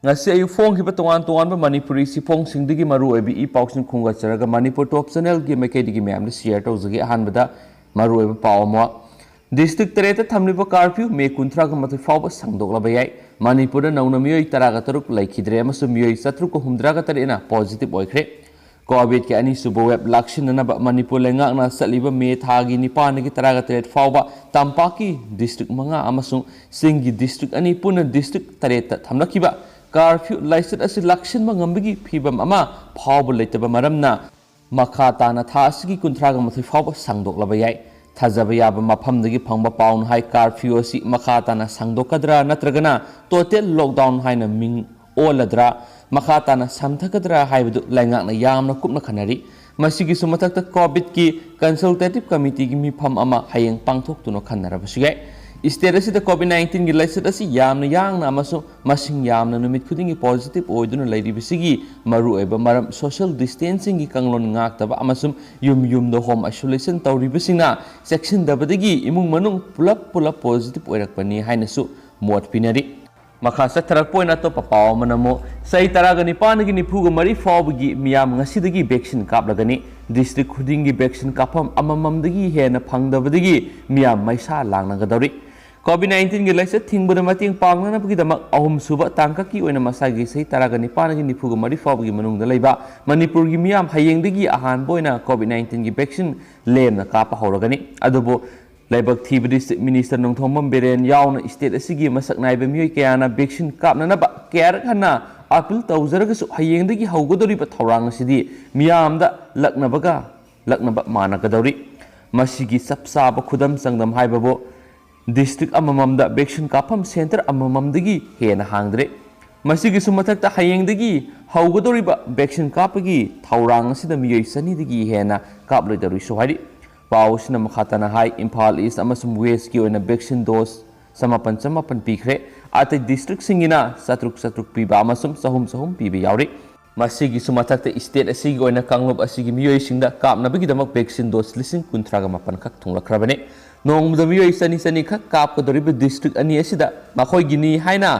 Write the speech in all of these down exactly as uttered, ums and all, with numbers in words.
ꯉꯁꯤ ꯑꯌꯨꯛ ꯐꯣꯡꯈꯤꯕ ꯇꯣꯉꯥꯟ ꯇꯣꯉꯥꯟꯕ ꯃꯅꯤꯄꯨꯔꯤ ꯆꯦꯐꯣꯡꯁꯤꯡꯗꯒꯤ ꯃꯔꯨꯑꯣꯏꯕ ꯏ ꯄꯥꯎꯁꯤꯡ ꯈꯣꯝꯒꯠꯆꯔꯒ ꯃꯅꯤꯄꯨꯔ ꯇꯣꯞ ꯆꯦꯅꯦꯜꯒꯤ ꯃꯥꯏꯀꯩꯗꯒꯤ ꯃꯌꯥꯝꯗ ꯁꯤꯌꯔ ꯇꯧꯖꯒꯦ꯫ ꯑꯍꯥꯟꯕꯗ ꯃꯔꯨꯑꯣꯏꯕ ꯄꯥꯎ ꯑꯃ꯫ ꯗꯤꯁꯇ꯭ꯔꯤꯛ ꯇꯔꯦꯠꯇ ꯊꯝꯂꯤꯕ ꯀꯥꯔꯐ꯭ꯌꯨ ꯃꯦ ꯀꯨꯟꯊ꯭ꯔꯥꯒ ꯃꯥꯊꯣꯏ ꯐꯥꯎꯕ ꯁꯥꯡꯗꯣꯛꯂꯕ ꯌꯥꯏ꯫ ꯃꯅꯤꯄꯨꯔꯗ ꯅꯧꯅ ꯃꯤꯑꯣꯏ ꯇꯔꯥꯒ ꯇꯔꯨꯛ ꯂꯩꯈꯤꯗ꯭ꯔꯦ ꯑꯃꯁꯨꯡ ꯃꯤꯑꯣꯏ ꯆꯥꯇ꯭ꯔꯨꯛꯀ ꯍꯨꯝꯗ꯭ꯔꯥꯒ ꯇꯔꯦꯠꯅ ꯄꯣꯖꯤꯇꯤꯚ ꯑꯣꯏꯈ꯭ꯔꯦ꯫ ꯀꯣꯚꯤꯗꯀꯤ ꯑꯅꯤꯁꯨꯕ ꯋꯦꯕ ꯂꯥꯛꯁꯤꯟꯅꯅꯕ ꯃꯅꯤꯄꯨꯔ ꯂꯩꯉꯥꯛꯅ ꯆꯠꯂꯤꯕ ꯃꯦ ꯊꯥꯒꯤ ꯅꯤꯄꯥꯟꯗꯒꯤ ꯇꯔꯥꯒ ꯇꯔꯦꯠ ꯐꯥꯎꯕ ꯇꯝꯄꯥꯛꯀꯤ ꯗꯤꯁꯇ꯭ꯔꯤꯛ ꯃꯉꯥ ꯑꯃꯁꯨꯡ ꯆꯤꯡꯒꯤ ꯗꯤꯁꯇ꯭ꯔꯤꯛ ꯑꯅꯤ ꯄꯨꯟꯅ ꯗꯤꯁꯇ꯭ꯔꯤꯛ ꯇꯔꯦꯠꯇ ꯊꯝꯂꯛꯈꯤꯕ ꯀꯥꯔꯐ꯭ꯌꯨ ꯂꯥꯏꯆꯠ ꯑꯁꯤ ꯂꯥꯛꯁꯤꯟꯕ ꯉꯝꯕꯒꯤ ꯐꯤꯚꯝ ꯑꯃ ꯐꯥꯎꯕ ꯂꯩꯇꯕ ꯃꯔꯝꯅ ꯃꯈꯥ ꯇꯥꯅ ꯊꯥ ꯑꯁꯤꯒꯤ ꯀꯨꯟꯊ꯭ꯔꯥꯒ ꯃꯥꯊꯣꯏ ꯐꯥꯎꯕ ꯁꯥꯡꯗꯣꯛꯂꯕ ꯌꯥꯏ꯫ ꯊꯥꯖꯕ ꯌꯥꯕ ꯃꯐꯝꯗꯒꯤ ꯐꯪꯕ ꯄꯥꯎꯅ ꯍꯥꯏ, ꯀꯥꯔꯐ꯭ꯌꯨ ꯑꯁꯤ ꯃꯈꯥ ꯇꯥꯅ ꯁꯥꯡꯗꯣꯛꯀꯗ꯭ꯔꯥ ꯅꯠꯇ꯭ꯔꯒꯅ ꯇꯣꯇꯦꯜ ꯂꯣꯛꯗꯥꯎꯟ ꯍꯥꯏꯅ ꯃꯤꯡ ꯑꯣꯜꯂꯗ꯭ꯔꯥ, ꯃꯈꯥ ꯇꯥꯅ ꯁꯝꯊꯒꯗ꯭ꯔꯥ ꯍꯥꯏꯕꯗꯨ ꯂꯩꯉꯥꯛꯅ ꯌꯥꯝꯅ ꯀꯨꯞꯅ ꯈꯟꯅꯔꯤ꯫ ꯃꯁꯤꯒꯤꯁꯨ ꯃꯊꯛꯇ ꯀꯣꯚꯤꯗꯀꯤ ꯀꯟꯁꯜꯇꯦꯇꯤꯚ ꯀꯃꯤꯇꯤꯒꯤ ꯃꯤꯐꯝ ꯑꯃ ꯍꯌꯦꯡ ꯄꯥꯡꯊꯣꯛꯇꯨꯅ ꯈꯟꯅꯔꯕꯁꯨ ꯌꯥꯏ꯫ ꯁ꯭ꯇꯦꯠ ꯑꯁꯤꯗ ꯀꯣꯚꯤꯗ ꯅꯥꯏꯟꯇꯤꯟꯒꯤ ꯂꯥꯏꯆꯠ ꯑꯁꯤ ꯌꯥꯝꯅ ꯌꯥꯡꯅ ꯑꯃꯁꯨꯡ ꯃꯁꯤꯡ ꯌꯥꯝꯅ ꯅꯨꯃꯤꯠ ꯈꯨꯗꯤꯡꯒꯤ ꯄꯣꯖꯤꯇꯤꯚ ꯑꯣꯏꯗꯨꯅ ꯂꯩꯔꯤꯕꯁꯤꯒꯤ ꯃꯔꯨꯑꯣꯏꯕ ꯃꯔꯝ ꯁꯣꯁꯤꯌꯦꯜ ꯗꯤꯁꯇꯦꯟꯁꯤꯡꯒꯤ ꯀꯥꯡꯂꯣꯟ ꯉꯥꯛꯇꯕ ꯑꯃꯁꯨꯡ ꯌꯨꯝ ꯌꯨꯝꯗ ꯍꯣꯝ ꯑꯥꯏꯁꯣꯂꯦꯁꯟ ꯇꯧꯔꯤꯕꯁꯤꯡꯅ ꯆꯦꯛꯁꯤꯟꯗꯕꯗꯒꯤ ꯏꯃꯨꯡ ꯃꯅꯨꯡ ꯄꯨꯂꯞ ꯄꯨꯂꯞ ꯄꯣꯖꯤꯇꯤꯚ ꯑꯣꯏꯔꯛꯄꯅꯤ ꯍꯥꯏꯅꯁꯨ ꯃꯣꯠ ꯄꯤꯅꯔꯤ꯫ ꯃꯈꯥ ꯆꯠꯊꯔꯛꯄ ꯑꯣꯏꯅ ꯑꯇꯣꯞꯄ ꯄꯥꯎ ꯑꯃꯅ ꯑꯃꯨꯛ ꯆꯍꯤ ꯇꯔꯥꯒ ꯅꯤꯄꯥꯟꯗꯒꯤ ꯅꯤꯐꯨꯒ ꯃꯔꯤ ꯐꯥꯎꯕꯒꯤ ꯃꯤꯌꯥꯝ ꯉꯁꯤꯗꯒꯤ ꯚꯦꯛꯁꯤꯟ ꯀꯥꯞꯂꯒꯅꯤ꯫ ꯗꯤꯁꯇ꯭ꯔꯤꯛ ꯈꯨꯗꯤꯡꯒꯤ ꯚꯦꯛꯁꯤꯟ ꯀꯥꯞꯐꯝ ꯑꯃꯃꯝꯗꯒꯤ ꯍꯦꯟꯅ ꯐꯪꯗꯕꯗꯒꯤ ꯃꯤꯌꯥꯝ ꯃꯩꯁꯥ ꯂꯥꯡꯅꯒꯗꯧꯔꯤ꯫ ꯀꯣꯚꯤꯗ ꯅꯥꯏꯟꯇꯤꯟꯒꯤ ꯂꯥꯏꯆꯠ ꯊꯤꯡꯕꯗ ꯃꯇꯦꯡ ꯄꯥꯡꯅꯅꯕꯒꯤꯗꯃꯛ ꯑꯍꯨꯝꯁꯨꯕ ꯇꯥꯡꯀꯛꯀꯤ ꯑꯣꯏꯅ ꯃꯁꯥꯒꯤ ꯆꯍꯤ ꯇꯔꯥꯒ ꯅꯤꯄꯥꯟꯒꯤ ꯅꯤꯐꯨꯒ ꯃꯔꯤ ꯐꯥꯎꯕꯒꯤ ꯃꯅꯨꯡꯗ ꯂꯩꯕ ꯃꯅꯤꯄꯨꯔꯒꯤ ꯃꯤꯌꯥꯝ ꯍꯌꯦꯡꯗꯒꯤ ꯑꯍꯥꯟꯕ ꯑꯣꯏꯅ ꯀꯣꯚꯤꯗ ꯅꯥꯏꯟꯇꯤꯟꯒꯤ ꯚꯦꯛꯁꯤꯟ ꯂꯦꯝꯅ ꯀꯥꯞꯄ ꯍꯧꯔꯒꯅꯤ꯫ ꯑꯗꯨꯕꯨ ꯂꯥꯏꯕꯛ ꯊꯤꯕꯗꯤ ꯆꯤꯐ ꯃꯤꯅꯤꯁꯇꯔ ꯅꯣꯡꯊꯣꯝꯕꯝ ꯕꯤꯔꯦꯟ ꯌꯥꯎꯅ ꯁ꯭ꯇꯦꯠ ꯑꯁꯤꯒꯤ ꯃꯁꯛ ꯅꯥꯏꯕ ꯃꯤꯑꯣꯏ ꯀꯌꯥꯅ ꯚꯦꯛꯁꯤꯟ ꯀꯥꯞꯅꯅꯕ ꯀꯌꯥꯔꯛ ꯍꯟꯅ ꯑꯄꯤꯜ ꯇꯧꯖꯔꯒꯁꯨ ꯍꯌꯦꯡꯗꯒꯤ ꯍꯧꯒꯗꯧꯔꯤꯕ ꯊꯧꯔꯥꯡ ꯑꯁꯤꯗꯤ ꯃꯤꯌꯥꯝꯗ ꯂꯛꯅꯕꯒ ꯂꯛꯅꯕ ꯃꯥꯟꯅꯒꯗꯧꯔꯤ꯫ ꯃꯁꯤꯒꯤ ꯆꯞ ꯆꯥꯕ ꯈꯨꯗꯝ ꯆꯥꯡꯗꯝ ꯍꯥꯏꯕꯕꯨ ꯗꯤꯁꯇ꯭ꯔꯤꯛ ꯑꯃꯃꯝꯗ ꯚꯦꯛꯁꯤꯟ ꯀꯥꯞꯐꯝ ꯁꯦꯟꯇꯔ ꯑꯃꯃꯝꯗꯒꯤ ꯍꯦꯟꯅ ꯍꯥꯡꯗ꯭ꯔꯦ꯫ ꯃꯁꯤꯒꯤꯁꯨ ꯃꯊꯛꯇ ꯍꯌꯦꯡꯗꯒꯤ ꯍꯧꯒꯗꯧꯔꯤꯕ ꯚꯦꯛꯁꯤꯟ ꯀꯥꯞꯄꯒꯤ ꯊꯧꯔꯥꯡ ꯑꯁꯤꯗ ꯃꯤꯑꯣꯏ ꯆꯅꯤꯗꯒꯤ ꯍꯦꯟꯅ ꯀꯥꯞꯂꯣꯏꯗꯧꯔꯤꯁꯨ ꯍꯥꯏꯔꯤ꯫ ꯄꯥꯎ ꯑꯁꯤꯅ ꯃꯈꯥ ꯇꯥꯅ ꯍꯥꯏ, ꯏꯝꯐꯥꯜ ꯏꯁ ꯑꯃꯁꯨꯡ ꯋꯦꯁꯀꯤ ꯑꯣꯏꯅ ꯚꯦꯛꯁꯤꯟ ꯗꯣꯁ ꯆꯃꯥꯄꯟ ꯆꯃꯥꯄꯟ ꯄꯤꯈ꯭ꯔꯦ꯫ ꯑꯇꯩ ꯗꯤꯁꯇ꯭ꯔꯤꯛꯁꯤꯡꯒꯤꯅ ꯆꯥꯇ꯭ꯔꯨꯛ ꯆꯥꯇ꯭ꯔꯨꯛ ꯄꯤꯕ ꯑꯃꯁꯨꯡ ꯆꯍꯨꯝ ꯆꯍꯨꯝ ꯄꯤꯕ ꯌꯥꯎꯔꯤ꯫ ꯃꯁꯤꯒꯤꯁꯨ ꯃꯊꯛꯇ ꯁ꯭ꯇꯦꯠ ꯑꯁꯤꯒꯤ ꯑꯣꯏꯅ ꯀꯥꯡꯂꯨꯞ ꯑꯁꯤꯒꯤ ꯃꯤꯑꯣꯏꯁꯤꯡꯗ ꯀꯥꯞꯅꯕꯒꯤꯗꯃꯛ ꯚꯦꯛꯁꯤꯟ ꯗꯣꯁ ꯂꯤꯁꯤꯡ ꯀꯨꯟꯊ꯭ꯔꯥꯒ ꯃꯥꯄꯟ ꯈꯛ ꯊꯨꯡꯂꯛꯈ꯭ꯔꯕꯅꯤ꯫ ꯅꯣꯡꯃꯗ ꯃꯤꯑꯣꯏ ꯆꯅꯤ ꯆꯅꯤ ꯈꯛ ꯀꯥꯞꯀꯗꯧꯔꯤꯕ ꯗꯤꯁꯇ꯭ꯔꯤꯛ ꯑꯅꯤ ꯑꯁꯤꯗ ꯃꯈꯣꯏꯒꯤꯅꯤ ꯍꯥꯏꯅ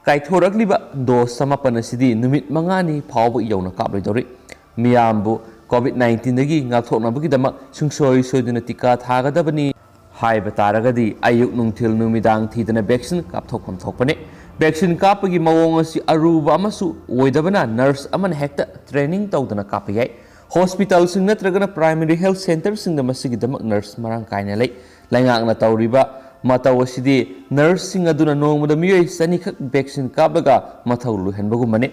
ꯀꯥꯏꯊꯣꯔꯛꯂꯤꯕ ꯗꯣꯁ ꯆꯃꯥꯄꯟ ꯑꯁꯤꯗꯤ ꯅꯨꯃꯤꯠ ꯃꯉꯥꯅꯤ ꯐꯥꯎꯕ ꯌꯧꯅ ꯀꯥꯞꯂꯣꯏꯗꯧꯔꯤ꯫ ꯃꯤꯌꯥꯝꯕꯨ ꯀꯣꯚꯤꯗ ꯅꯥꯏꯟꯇꯤꯟꯗꯒꯤ ꯉꯥꯛꯊꯣꯛꯅꯕꯒꯤꯗꯃꯛ ꯁꯨꯡꯁꯣꯏ ꯁꯣꯏꯗꯅ ꯇꯤꯀꯥ ꯊꯥꯒꯗꯕꯅꯤ ꯍꯥꯏꯕ ꯇꯥꯔꯒꯗꯤ ꯑꯌꯨꯛ, ꯅꯨꯡꯊꯤꯜ, ꯅꯨꯃꯤꯗꯥꯡ ꯊꯤꯗꯅ ꯚꯦꯛꯁꯤꯟ ꯀꯥꯞꯊꯣꯛꯐꯝ ꯊꯣꯛꯄꯅꯤ꯫ ꯚꯦꯛꯁꯤꯟ ꯀꯥꯞꯄꯒꯤ ꯃꯑꯣꯡ ꯑꯁꯤ ꯑꯔꯨꯕ ꯑꯃꯁꯨ ꯑꯣꯏꯗꯕꯅ ꯅꯔꯁ ꯑꯃꯅ ꯍꯦꯛꯇ ꯇ꯭ꯔꯦꯅꯤꯡ ꯇꯧꯗꯅ ꯀꯥꯞꯄ ꯌꯥꯏ꯫ ꯍꯣꯁꯄꯤꯇꯥꯜꯁꯤꯡ ꯅꯠꯇ꯭ꯔꯒꯅ ꯄ꯭ꯔꯥꯏꯃꯔꯤ ꯍꯦꯜꯊ ꯁꯦꯟꯇꯔꯁꯤꯡꯗ ꯃꯁꯤꯒꯤꯗꯃꯛ ꯅꯔꯁ ꯃꯔꯥꯡ ꯀꯥꯏꯅ ꯂꯩ꯫ ꯂꯩꯉꯥꯛꯅ ꯇꯧꯔꯤꯕ ꯃꯇꯧ ꯑꯁꯤꯗꯤ ꯅꯔꯁꯁꯤꯡ ꯑꯗꯨꯅ ꯅꯣꯡꯃꯗ ꯃꯤꯑꯣꯏ ꯆꯅꯤꯈꯛ ꯚꯦꯛꯁꯤꯟ ꯀꯥꯞꯂꯒ ꯃꯊꯧ ꯂꯣꯏꯍꯟꯕꯒꯨꯝꯕꯅꯤ꯫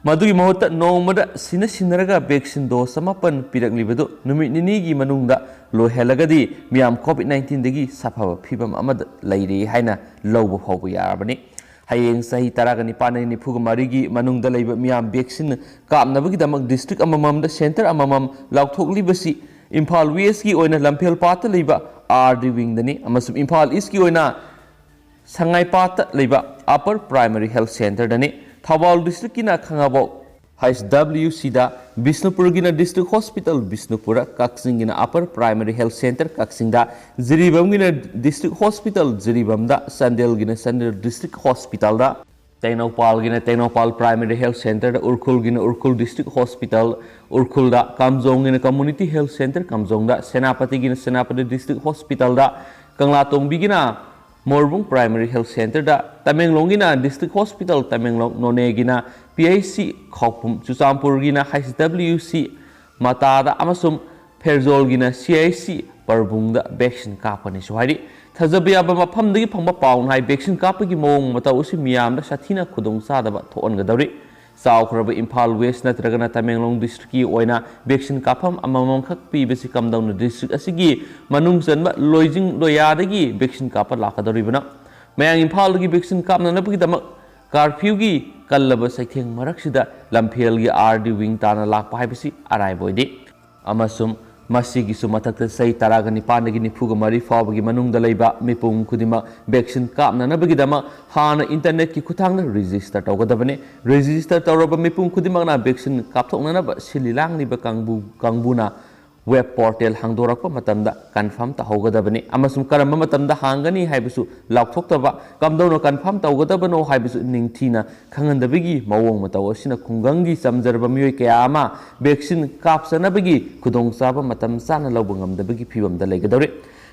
ꯃꯗꯨꯒꯤ ꯃꯍꯨꯠꯇ ꯅꯣꯡꯃꯗ ꯁꯤꯟꯅ ꯁꯤꯟꯅꯔꯒ ꯚꯦꯛꯁꯤꯟ ꯗꯣꯁ ꯆꯃꯥꯄꯟ ꯄꯤꯔꯛꯂꯤꯕꯗꯨ ꯅꯨꯃꯤꯠ ꯅꯤꯅꯤꯒꯤ ꯃꯅꯨꯡꯗ ꯂꯣꯏꯍꯜꯂꯒꯗꯤ ꯃꯤꯌꯥꯝ ꯀꯣꯚꯤꯗ ꯅꯥꯏꯟꯇꯤꯟꯗꯒꯤ ꯁꯥꯐꯕ ꯐꯤꯕꯝ ꯑꯃꯗ ꯂꯩꯔꯦ ꯍꯥꯏꯅ ꯂꯧꯕ ꯐꯥꯎꯕ ꯌꯥꯔꯕꯅꯤ꯫ ꯍꯌꯦꯡ ꯆꯍꯤ ꯇꯔꯥꯒ ꯅꯤꯄꯥꯟꯗꯒꯤ ꯅꯤꯐꯨꯒ ꯃꯔꯤꯒꯤ ꯃꯅꯨꯡꯗ ꯂꯩꯕ ꯃꯤꯌꯥꯝ ꯚꯦꯛꯁꯤꯟ ꯀꯥꯞꯅꯕꯒꯤꯗꯃꯛ ꯗꯤꯁꯇ꯭ꯔꯤꯛ ꯑꯃꯃꯝꯗ ꯁꯦꯟꯇꯔ ꯑꯃꯃꯝ ꯂꯥꯎꯊꯣꯛꯂꯤꯕꯁꯤ ꯏꯝꯐꯥꯜ ꯋꯦꯁꯀꯤ ꯑꯣꯏꯅ ꯂꯝꯐꯦꯜ ꯄꯥꯠꯇ ꯂꯩꯕ ꯑꯥꯔ ꯗꯤ ꯋꯤꯡꯗꯅꯤ ꯑꯃꯁꯨꯡ ꯏꯝꯐꯥꯜ ꯏꯁꯀꯤ ꯑꯣꯏꯅ ꯁꯉꯥꯏꯄꯥꯠꯇ ꯂꯩꯕ ꯑꯄꯔ ꯄ꯭ꯔꯥꯏꯃꯔꯤ ꯍꯦꯜꯊ ꯁꯦꯟꯇꯔꯗꯅꯤ꯫ ꯊꯧꯕꯥꯜ ꯗꯤꯁꯇ꯭ꯔꯤꯛꯀꯤꯅ ꯈꯥꯉꯕꯣꯛ ꯍꯩꯆ ꯗꯕ꯭ꯂꯤꯎ ꯁꯤꯗ, ꯕꯤꯁꯅꯨꯄꯨꯔꯒꯤꯅ ꯗꯤꯁꯇ꯭ꯔꯤꯛ ꯍꯣꯁꯄꯤꯇꯥꯜ ꯕꯤꯁꯅꯨꯄꯨꯔ, ꯀꯛꯆꯤꯡꯒꯤꯅ ꯑꯄꯔ ꯄ꯭ꯔꯥꯏꯃꯔꯤ ꯍꯦꯜꯊ ꯁꯦꯟꯇꯔ ꯀꯛꯆꯤꯡꯗ, ꯖꯤꯔꯤꯕꯥꯝꯒꯤꯅ ꯗꯤꯁꯇ꯭ꯔꯤꯛ ꯍꯣꯁꯄꯤꯇꯥꯜ ꯖꯤꯔꯤꯕꯥꯝꯗ, ꯆꯥꯟꯗꯦꯜꯒꯤꯅ ꯆꯥꯟꯗꯦꯜ ꯗꯤꯁꯇ꯭ꯔꯤꯛ ꯍꯣꯁꯄꯤꯇꯥꯜꯗ, ꯇꯦꯡꯅꯧꯄꯥꯜꯒꯤꯅ ꯇꯦꯡꯅꯧꯄꯥꯜ ꯄ꯭ꯔꯥꯏꯃꯔꯤ ꯍꯦꯜꯊ ꯁꯦꯟꯇꯔꯗ, ꯎꯔꯈꯨꯜꯒꯤꯅ ꯎꯔꯈꯨꯜ ꯗꯤꯁꯇ꯭ꯔꯤꯛ ꯍꯣꯁꯄꯤꯇꯥꯜ ꯎꯔꯈꯨꯜꯗ, ꯀꯥꯝꯖꯣꯡꯒꯤꯅ ꯀꯝꯃꯨꯅꯤꯇꯤ ꯍꯦꯜꯊ ꯁꯦꯟꯇꯔ ꯀꯥꯝꯖꯣꯡꯗ, ꯁꯦꯅꯥꯄꯇꯤꯒꯤꯅ ꯁꯦꯅꯥꯄꯇꯤ ꯗꯤꯁꯇ꯭ꯔꯤꯛ ꯍꯣꯁꯄꯤꯇꯥꯜꯗ, ꯀꯪꯂꯥꯇꯣꯡꯕꯤꯒꯤꯅ ꯃꯣꯔꯕꯨꯡ ꯄ꯭ꯔꯥꯏꯃꯔꯤ ꯍꯦꯜꯊ ꯁꯦꯟꯇꯔꯗ, ꯇꯃꯦꯡꯂꯣꯡꯒꯤꯅ ꯗꯤꯁꯇ꯭ꯔꯤꯛ ꯍꯣꯁꯄꯤꯇꯥꯜ ꯇꯃꯦꯡꯂꯣꯡ, ꯅꯣꯅꯦꯒꯤꯅ P H C Khoupum, ꯆꯨꯔꯆꯥꯟꯄꯨꯔꯒꯤꯅ H W ꯁꯤ ꯃꯇꯥꯗ ꯑꯃꯁꯨꯡ ꯐꯦꯔꯖꯣꯜꯒꯤꯅ ꯁꯤ ꯑꯩꯆ ꯁꯤ ꯄꯔꯕꯨꯡꯗ ꯚꯦꯛꯁꯤꯟ ꯀꯥꯞꯀꯅꯤꯁꯨ ꯍꯥꯏꯔꯤ꯫ ꯊꯥꯖꯕ ꯌꯥꯕ ꯃꯐꯝꯗꯒꯤ ꯐꯪꯕ ꯄꯥꯎꯅ ꯍꯥꯏ, ꯚꯦꯛꯁꯤꯟ ꯀꯥꯞꯄꯒꯤ ꯃꯑꯣꯡ ꯃꯇꯧ ꯑꯁꯤ ꯃꯤꯌꯥꯝꯗ ꯁꯥꯊꯤꯅ ꯈꯨꯗꯣꯡꯆꯥꯗꯕ ꯊꯣꯛꯍꯟꯒꯗꯧꯔꯤ꯫ ꯆꯥꯎꯈ꯭ꯔꯕ ꯏꯝꯐꯥꯜ ꯋꯦꯁ ꯅꯠꯇ꯭ꯔꯒꯅ ꯇꯃꯦꯡꯂꯣꯡ ꯗꯤꯁꯇ꯭ꯔꯤꯛꯀꯤ ꯑꯣꯏꯅ ꯚꯦꯛꯁꯤꯟ ꯀꯥꯞꯐꯝ ꯑꯃꯃꯝꯈꯛ ꯄꯤꯕꯁꯤ ꯀꯝꯗꯧꯅ ꯗꯤꯁꯇ꯭ꯔꯤꯛ ꯑꯁꯤꯒꯤ ꯃꯅꯨꯡ ꯆꯟꯕ ꯂꯣꯏꯖꯤꯡ ꯂꯣꯌꯥꯗꯒꯤ ꯚꯦꯛꯁꯤꯟ ꯀꯥꯞꯄ ꯂꯥꯛꯀꯗꯧꯔꯤꯕꯅꯣ? ꯃꯌꯥꯡ ꯏꯝꯐꯥꯜꯗꯒꯤ ꯚꯦꯛꯁꯤꯟ ꯀꯥꯞꯅꯅꯕꯒꯤꯗꯃꯛ ꯀꯥꯔꯐ꯭ꯌꯨꯒꯤ ꯀꯜꯂꯕ ꯆꯩꯊꯦꯡ ꯃꯔꯛꯁꯤꯗ ꯂꯝꯐꯦꯜꯒꯤ ꯑꯥꯔ ꯗꯤ ꯋꯤꯡ ꯇꯥꯅ ꯂꯥꯛꯄ ꯍꯥꯏꯕꯁꯤ ꯑꯔꯥꯏꯕ ꯑꯣꯏꯗꯦ꯫ ꯑꯃꯁꯨꯡ ꯃꯁꯤꯒꯤꯁꯨ ꯃꯊꯛꯇ ꯆꯍꯤ ꯇꯔꯥꯒ ꯅꯤꯄꯥꯟꯗꯒꯤ ꯅꯤꯐꯨꯒ ꯃꯔꯤ ꯐꯥꯎꯕꯒꯤ ꯃꯅꯨꯡꯗ ꯂꯩꯕ ꯃꯤꯄꯨꯝ ꯈꯨꯗꯤꯡꯃꯛ ꯚꯦꯛꯁꯤꯟ ꯀꯥꯞꯅꯅꯕꯒꯤꯗꯃꯛ ꯍꯥꯟꯅ ꯏꯟꯇꯔꯅꯦꯠꯀꯤ ꯈꯨꯠꯊꯥꯡꯗ ꯔꯦꯖꯤꯁꯇꯔ ꯇꯧꯒꯗꯕꯅꯤ꯫ ꯔꯦꯖꯤꯁꯇꯔ ꯇꯧꯔꯕ ꯃꯤꯄꯨꯝ ꯈꯨꯗꯤꯡꯃꯛꯅ ꯚꯦꯛꯁꯤꯟ ꯀꯥꯞꯊꯣꯛꯅꯅꯕ ꯁꯤꯜꯂꯤ ꯂꯥꯡꯂꯤꯕ ꯀꯥꯡꯕꯨ, ꯀꯥꯡꯕꯨꯅ ꯋꯦꯕ ꯄꯣꯔꯇꯦꯜ ꯍꯥꯡꯗꯣꯔꯛꯄ ꯃꯇꯝꯗ ꯀꯟꯐꯥꯔꯝ ꯇꯧꯍꯧꯒꯗꯕꯅꯤ ꯑꯃꯁꯨꯡ ꯀꯔꯝꯕ ꯃꯇꯝꯗ ꯍꯥꯡꯒꯅꯤ ꯍꯥꯏꯕꯁꯨ ꯂꯥꯎꯊꯣꯛꯇꯕ, ꯀꯝꯗꯧꯅ ꯀꯟꯐꯥꯔꯝ ꯇꯧꯒꯗꯕꯅꯣ ꯍꯥꯏꯕꯁꯨ ꯅꯤꯡꯊꯤꯅ ꯈꯪꯍꯟꯗꯕꯒꯤ ꯃꯑꯣꯡ ꯃꯇꯧ ꯑꯁꯤꯅ ꯈꯨꯡꯒꯪꯒꯤ ꯆꯝꯖꯔꯕ ꯃꯤꯑꯣꯏ ꯀꯌꯥ ꯑꯃ ꯚꯦꯛꯁꯤꯟ ꯀꯥꯞꯆꯅꯕꯒꯤ ꯈꯨꯗꯣꯡꯆꯥꯕ ꯃꯇꯝ ꯆꯥꯅ ꯂꯧꯕ ꯉꯝꯗꯕꯒꯤ ꯐꯤꯕꯝꯗ ꯂꯩꯒꯗꯧꯔꯤ꯫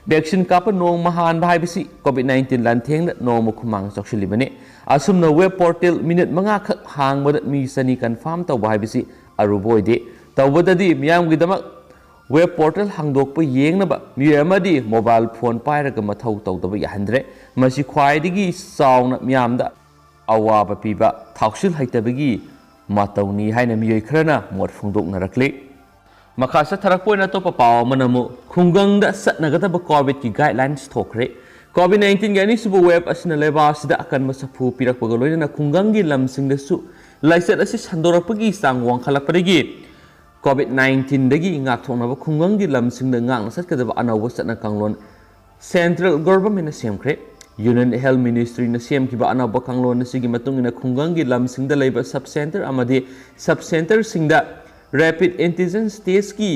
ꯚꯦꯛꯁꯤꯟ ꯀꯥꯞꯄ ꯅꯣꯡꯃ ꯍꯥꯟꯕ ꯍꯥꯏꯕꯁꯤ ꯀꯣꯚꯤꯗ ꯅꯥꯏꯟꯇꯤꯟ ꯂꯥꯟꯊꯦꯡꯅ ꯅꯣꯡꯃ ꯈꯨꯃꯥꯡ ꯆꯥꯎꯁꯤꯜꯂꯤꯕꯅꯤ꯫ ꯑꯁꯨꯝꯅ ꯋꯦꯕ ꯄꯣꯔꯇꯦꯜ ꯃꯤꯅꯤꯠ ꯃꯉꯥꯈꯛ ꯍꯥꯡꯕꯗ ꯃꯤ ꯆꯅꯤ ꯀꯟꯐꯥꯔꯝ ꯇꯧꯕ ꯍꯥꯏꯕꯁꯤ ꯑꯔꯨꯕ ꯑꯣꯏꯗꯦ꯫ ꯇꯧꯕꯗꯗꯤ ꯃꯤꯌꯥꯝꯒꯤꯗꯃꯛ ꯋꯦꯕ ꯄꯣꯔꯇꯦꯜ ꯍꯥꯡꯗꯣꯛꯄ ꯌꯦꯡꯅꯕ ꯃꯤꯑꯣꯏ ꯑꯃꯗꯤ ꯃꯣꯕꯥꯏꯜ ꯐꯣꯟ ꯄꯥꯏꯔꯒ ꯃꯊꯧ ꯇꯧꯗꯕ ꯌꯥꯍꯟꯗ꯭ꯔꯦ꯫ ꯃꯁꯤ ꯈ꯭ꯋꯥꯏꯗꯒꯤ ꯆꯥꯎꯅ ꯃꯤꯌꯥꯝꯗ ꯑꯋꯥꯕ ꯄꯤꯕ ꯊꯥꯎꯁꯤꯜ ꯍꯩꯇꯕꯒꯤ ꯃꯇꯧꯅꯤ ꯍꯥꯏꯅ ꯃꯤꯑꯣꯏ ꯈꯔꯅ ꯃꯣꯠ ꯐꯣꯡꯗꯣꯛꯅꯔꯛꯂꯤ꯫ ꯃꯈꯥ ꯆꯠꯊꯔꯛꯄ ꯑꯣꯏꯅ ꯑꯇꯣꯞꯄ ꯄꯥꯎ ꯑꯃꯅ ꯑꯃꯨꯛ ꯈꯨꯡꯒꯪꯗ ꯆꯠꯅꯒꯗꯕ ꯀꯣꯚꯤꯗꯀꯤ ꯒꯥꯏꯗꯂꯥꯏꯟꯁ ꯊꯣꯛꯈ꯭ꯔꯦ꯫ ꯀꯣꯚꯤꯗ ꯅꯥꯏꯟꯇꯤꯟꯒꯤ ꯑꯅꯤꯁꯨꯕ ꯋꯦꯕ ꯑꯁꯤꯅ ꯂꯩꯕꯥꯛ ꯑꯁꯤꯗ ꯑꯀꯟꯕ ꯁꯥꯐꯨ ꯄꯤꯔꯛꯄꯒ ꯂꯣꯏꯅꯅ ꯈꯨꯡꯒꯪꯒꯤ ꯂꯝꯁꯤꯡꯗꯁꯨ ꯂꯥꯏꯆꯠ ꯑꯁꯤ ꯁꯟꯗꯣꯔꯛꯄꯒꯤ ꯆꯥꯡ ꯋꯥꯡꯈꯠꯂꯛꯄꯗꯒꯤ ꯀꯣꯚꯤꯗ ꯅꯥꯏꯟꯇꯤꯟꯗꯒꯤ ꯉꯥꯛꯊꯣꯛꯅꯕ ꯈꯨꯡꯒꯪꯒꯤ ꯂꯝꯁꯤꯡꯗ ꯉꯥꯛꯅ ꯆꯠꯀꯗꯕ ꯑꯅꯧꯕ ꯆꯠꯅ ꯀꯥꯡꯂꯣꯟ ꯁꯦꯟꯇ꯭ꯔꯦꯜ ꯒꯣꯚꯔꯟꯃꯦꯟꯠꯅ ꯁꯦꯝꯈ꯭ꯔꯦ꯫ ꯌꯨꯅꯤꯌꯟ ꯍꯦꯜꯊ ꯃꯤꯅꯤꯁꯇ꯭ꯔꯤꯅ ꯁꯦꯝꯈꯤꯕ ꯑꯅꯧꯕ ꯀꯥꯡꯂꯣꯟ ꯑꯁꯤꯒꯤ ꯃꯇꯨꯡ ꯏꯟꯅ ꯈꯨꯡꯒꯪꯒꯤ ꯂꯝꯁꯤꯡꯗ ꯂꯩꯕ ꯁꯕ ꯁꯦꯟꯇꯔ ꯑꯃꯗꯤ ꯁꯕ ꯁꯦꯟꯇꯔꯁꯤꯡꯗ ꯔꯦꯄꯤꯗ ꯑꯦꯟꯇꯤꯖꯦꯟ ꯇꯦꯁꯀꯤ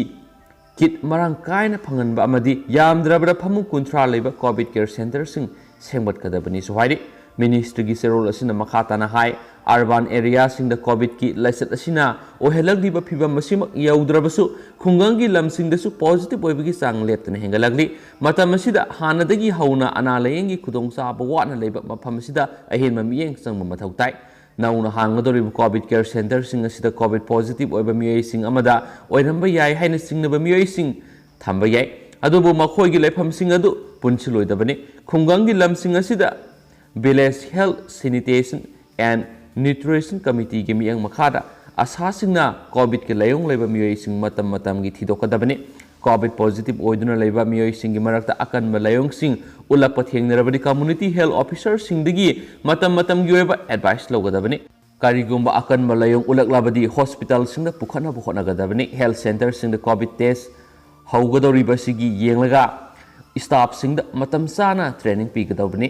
ꯀꯤꯠ ꯃꯔꯥꯡ ꯀꯥꯏꯅ ꯐꯪꯍꯟꯕ ꯑꯃꯗꯤ ꯌꯥꯝꯗ꯭ꯔꯕꯗ ꯐꯃꯨꯡ ꯀꯨꯟꯊ꯭ꯔꯥ ꯂꯩꯕ ꯀꯣꯚꯤꯗ ꯀꯦꯌꯔ ꯁꯦꯟꯇꯔꯁꯤꯡ ꯁꯦꯝꯒꯠꯀꯗꯕꯅꯤꯁꯨ ꯍꯥꯏꯔꯤ꯫ ꯃꯤꯅꯤꯁꯇ꯭ꯔꯤꯒꯤ ꯆꯦꯔꯣꯜ ꯑꯁꯤꯅ ꯃꯈꯥ ꯇꯥꯅ ꯍꯥꯏ, ꯑꯔꯕꯥꯟ ꯑꯦꯔꯤꯌꯥꯁꯤꯡꯗ ꯀꯣꯚꯤꯗꯀꯤ ꯂꯥꯏꯆꯠ ꯑꯁꯤꯅ ꯑꯣꯏꯍꯜꯂꯛꯂꯤꯕ ꯐꯤꯚꯝ ꯑꯁꯤꯃꯛ ꯌꯧꯗ꯭ꯔꯕꯁꯨ, ꯈꯨꯡꯒꯪꯒꯤ ꯂꯝꯁꯤꯡꯗꯁꯨ ꯄꯣꯖꯤꯇꯤꯚ ꯑꯣꯏꯕꯒꯤ ꯆꯥꯡ ꯂꯦꯞꯇꯅ ꯍꯦꯟꯒꯠꯂꯛꯂꯤ꯫ ꯃꯇꯝ ꯑꯁꯤꯗ ꯍꯥꯟꯅꯗꯒꯤ ꯍꯧꯅ ꯑꯅꯥ ꯂꯥꯌꯦꯡꯒꯤ ꯈꯨꯗꯣꯡꯆꯥꯕ ꯋꯥꯠꯅ ꯂꯩꯕ ꯃꯐꯝ ꯑꯁꯤꯗ ꯑꯍꯦꯟꯕ ꯃꯤꯠꯌꯦꯡ ꯆꯪꯕ ꯃꯊꯧ ꯇꯥꯏ꯫ ꯅꯧꯅ ꯍꯥꯡꯒꯗꯧꯔꯤꯕ ꯀꯣꯚꯤꯗ ꯀꯦꯌꯔ ꯁꯦꯟꯇꯔꯁꯤꯡ ꯑꯁꯤꯗ ꯀꯣꯚꯤꯗ ꯄꯣꯖꯤꯇꯤꯚ ꯑꯣꯏꯕ ꯃꯤꯑꯣꯏꯁꯤꯡ ꯑꯃꯗ ꯑꯣꯏꯔꯝꯕ ꯌꯥꯏ ꯍꯥꯏꯅ ꯆꯤꯡꯅꯕ ꯃꯤꯑꯣꯏꯁꯤꯡ ꯊꯝꯕ ꯌꯥꯏ, ꯑꯗꯨꯕꯨ ꯃꯈꯣꯏꯒꯤ ꯂꯩꯐꯝꯁꯤꯡ ꯑꯗꯨ ꯄꯨꯟꯁꯤꯜꯂꯣꯏꯗꯕꯅꯤ꯫ ꯈꯨꯡꯒꯪꯒꯤ ꯂꯝꯁꯤꯡ ꯑꯁꯤꯗ Village Health, Sanitation and Nutrition Committeeꯒꯤ ꯃꯤꯠꯌꯦꯡ ꯃꯈꯥꯗ ꯑꯁꯥꯁꯤꯡꯅ ꯀꯣꯚꯤꯗꯀꯤ ꯂꯥꯏꯑꯣꯡ ꯂꯩꯕ ꯃꯤꯑꯣꯏꯁꯤꯡ ꯃꯇꯝ ꯃꯇꯝꯒꯤ ꯊꯤꯗꯣꯛꯀꯗꯕꯅꯤ꯫ ꯀꯣꯚꯤꯗ ꯄꯣꯖꯤꯇꯤꯚ ꯑꯣꯏꯗꯨꯅ ꯂꯩꯕ ꯃꯤꯑꯣꯏꯁꯤꯡꯒꯤ ꯃꯔꯛꯇ ꯑꯀꯟꯕ ꯂꯥꯏꯑꯣꯡꯁꯤꯡ ꯎꯠꯂꯛꯄ ꯊꯦꯡꯅꯔꯕꯗꯤ community health officerꯁꯤꯡꯗꯒꯤ ꯃꯇꯝ ꯃꯇꯝꯒꯤ ꯑꯣꯏꯕ ꯑꯦꯗꯚꯥꯏꯁ ꯂꯧꯒꯗꯕꯅꯤ꯫ ꯀꯔꯤꯒꯨꯝꯕ ꯑꯀꯟꯕ ꯂꯥꯏꯑꯣꯡ ꯎꯠꯂꯛꯂꯕꯗꯤ ꯍꯣꯁꯄꯤꯇꯥꯜꯁꯤꯡꯗ ꯄꯨꯈꯠꯅꯕ ꯍꯣꯠꯅꯒꯗꯕꯅꯤ꯫ ꯍꯦꯜꯊ ꯁꯦꯟꯇꯔꯁꯤꯡꯗ ꯀꯣꯚꯤꯗ ꯇꯦꯁ ꯍꯧꯒꯗꯧꯔꯤꯕꯁꯤꯒꯤ ꯌꯦꯡꯂꯒ ꯁ꯭ꯇꯥꯐꯁꯤꯡꯗ ꯃꯇꯝ ꯆꯥꯅ ꯇ꯭ꯔꯦꯅꯤꯡ ꯄꯤꯒꯗꯧꯕꯅꯤ꯫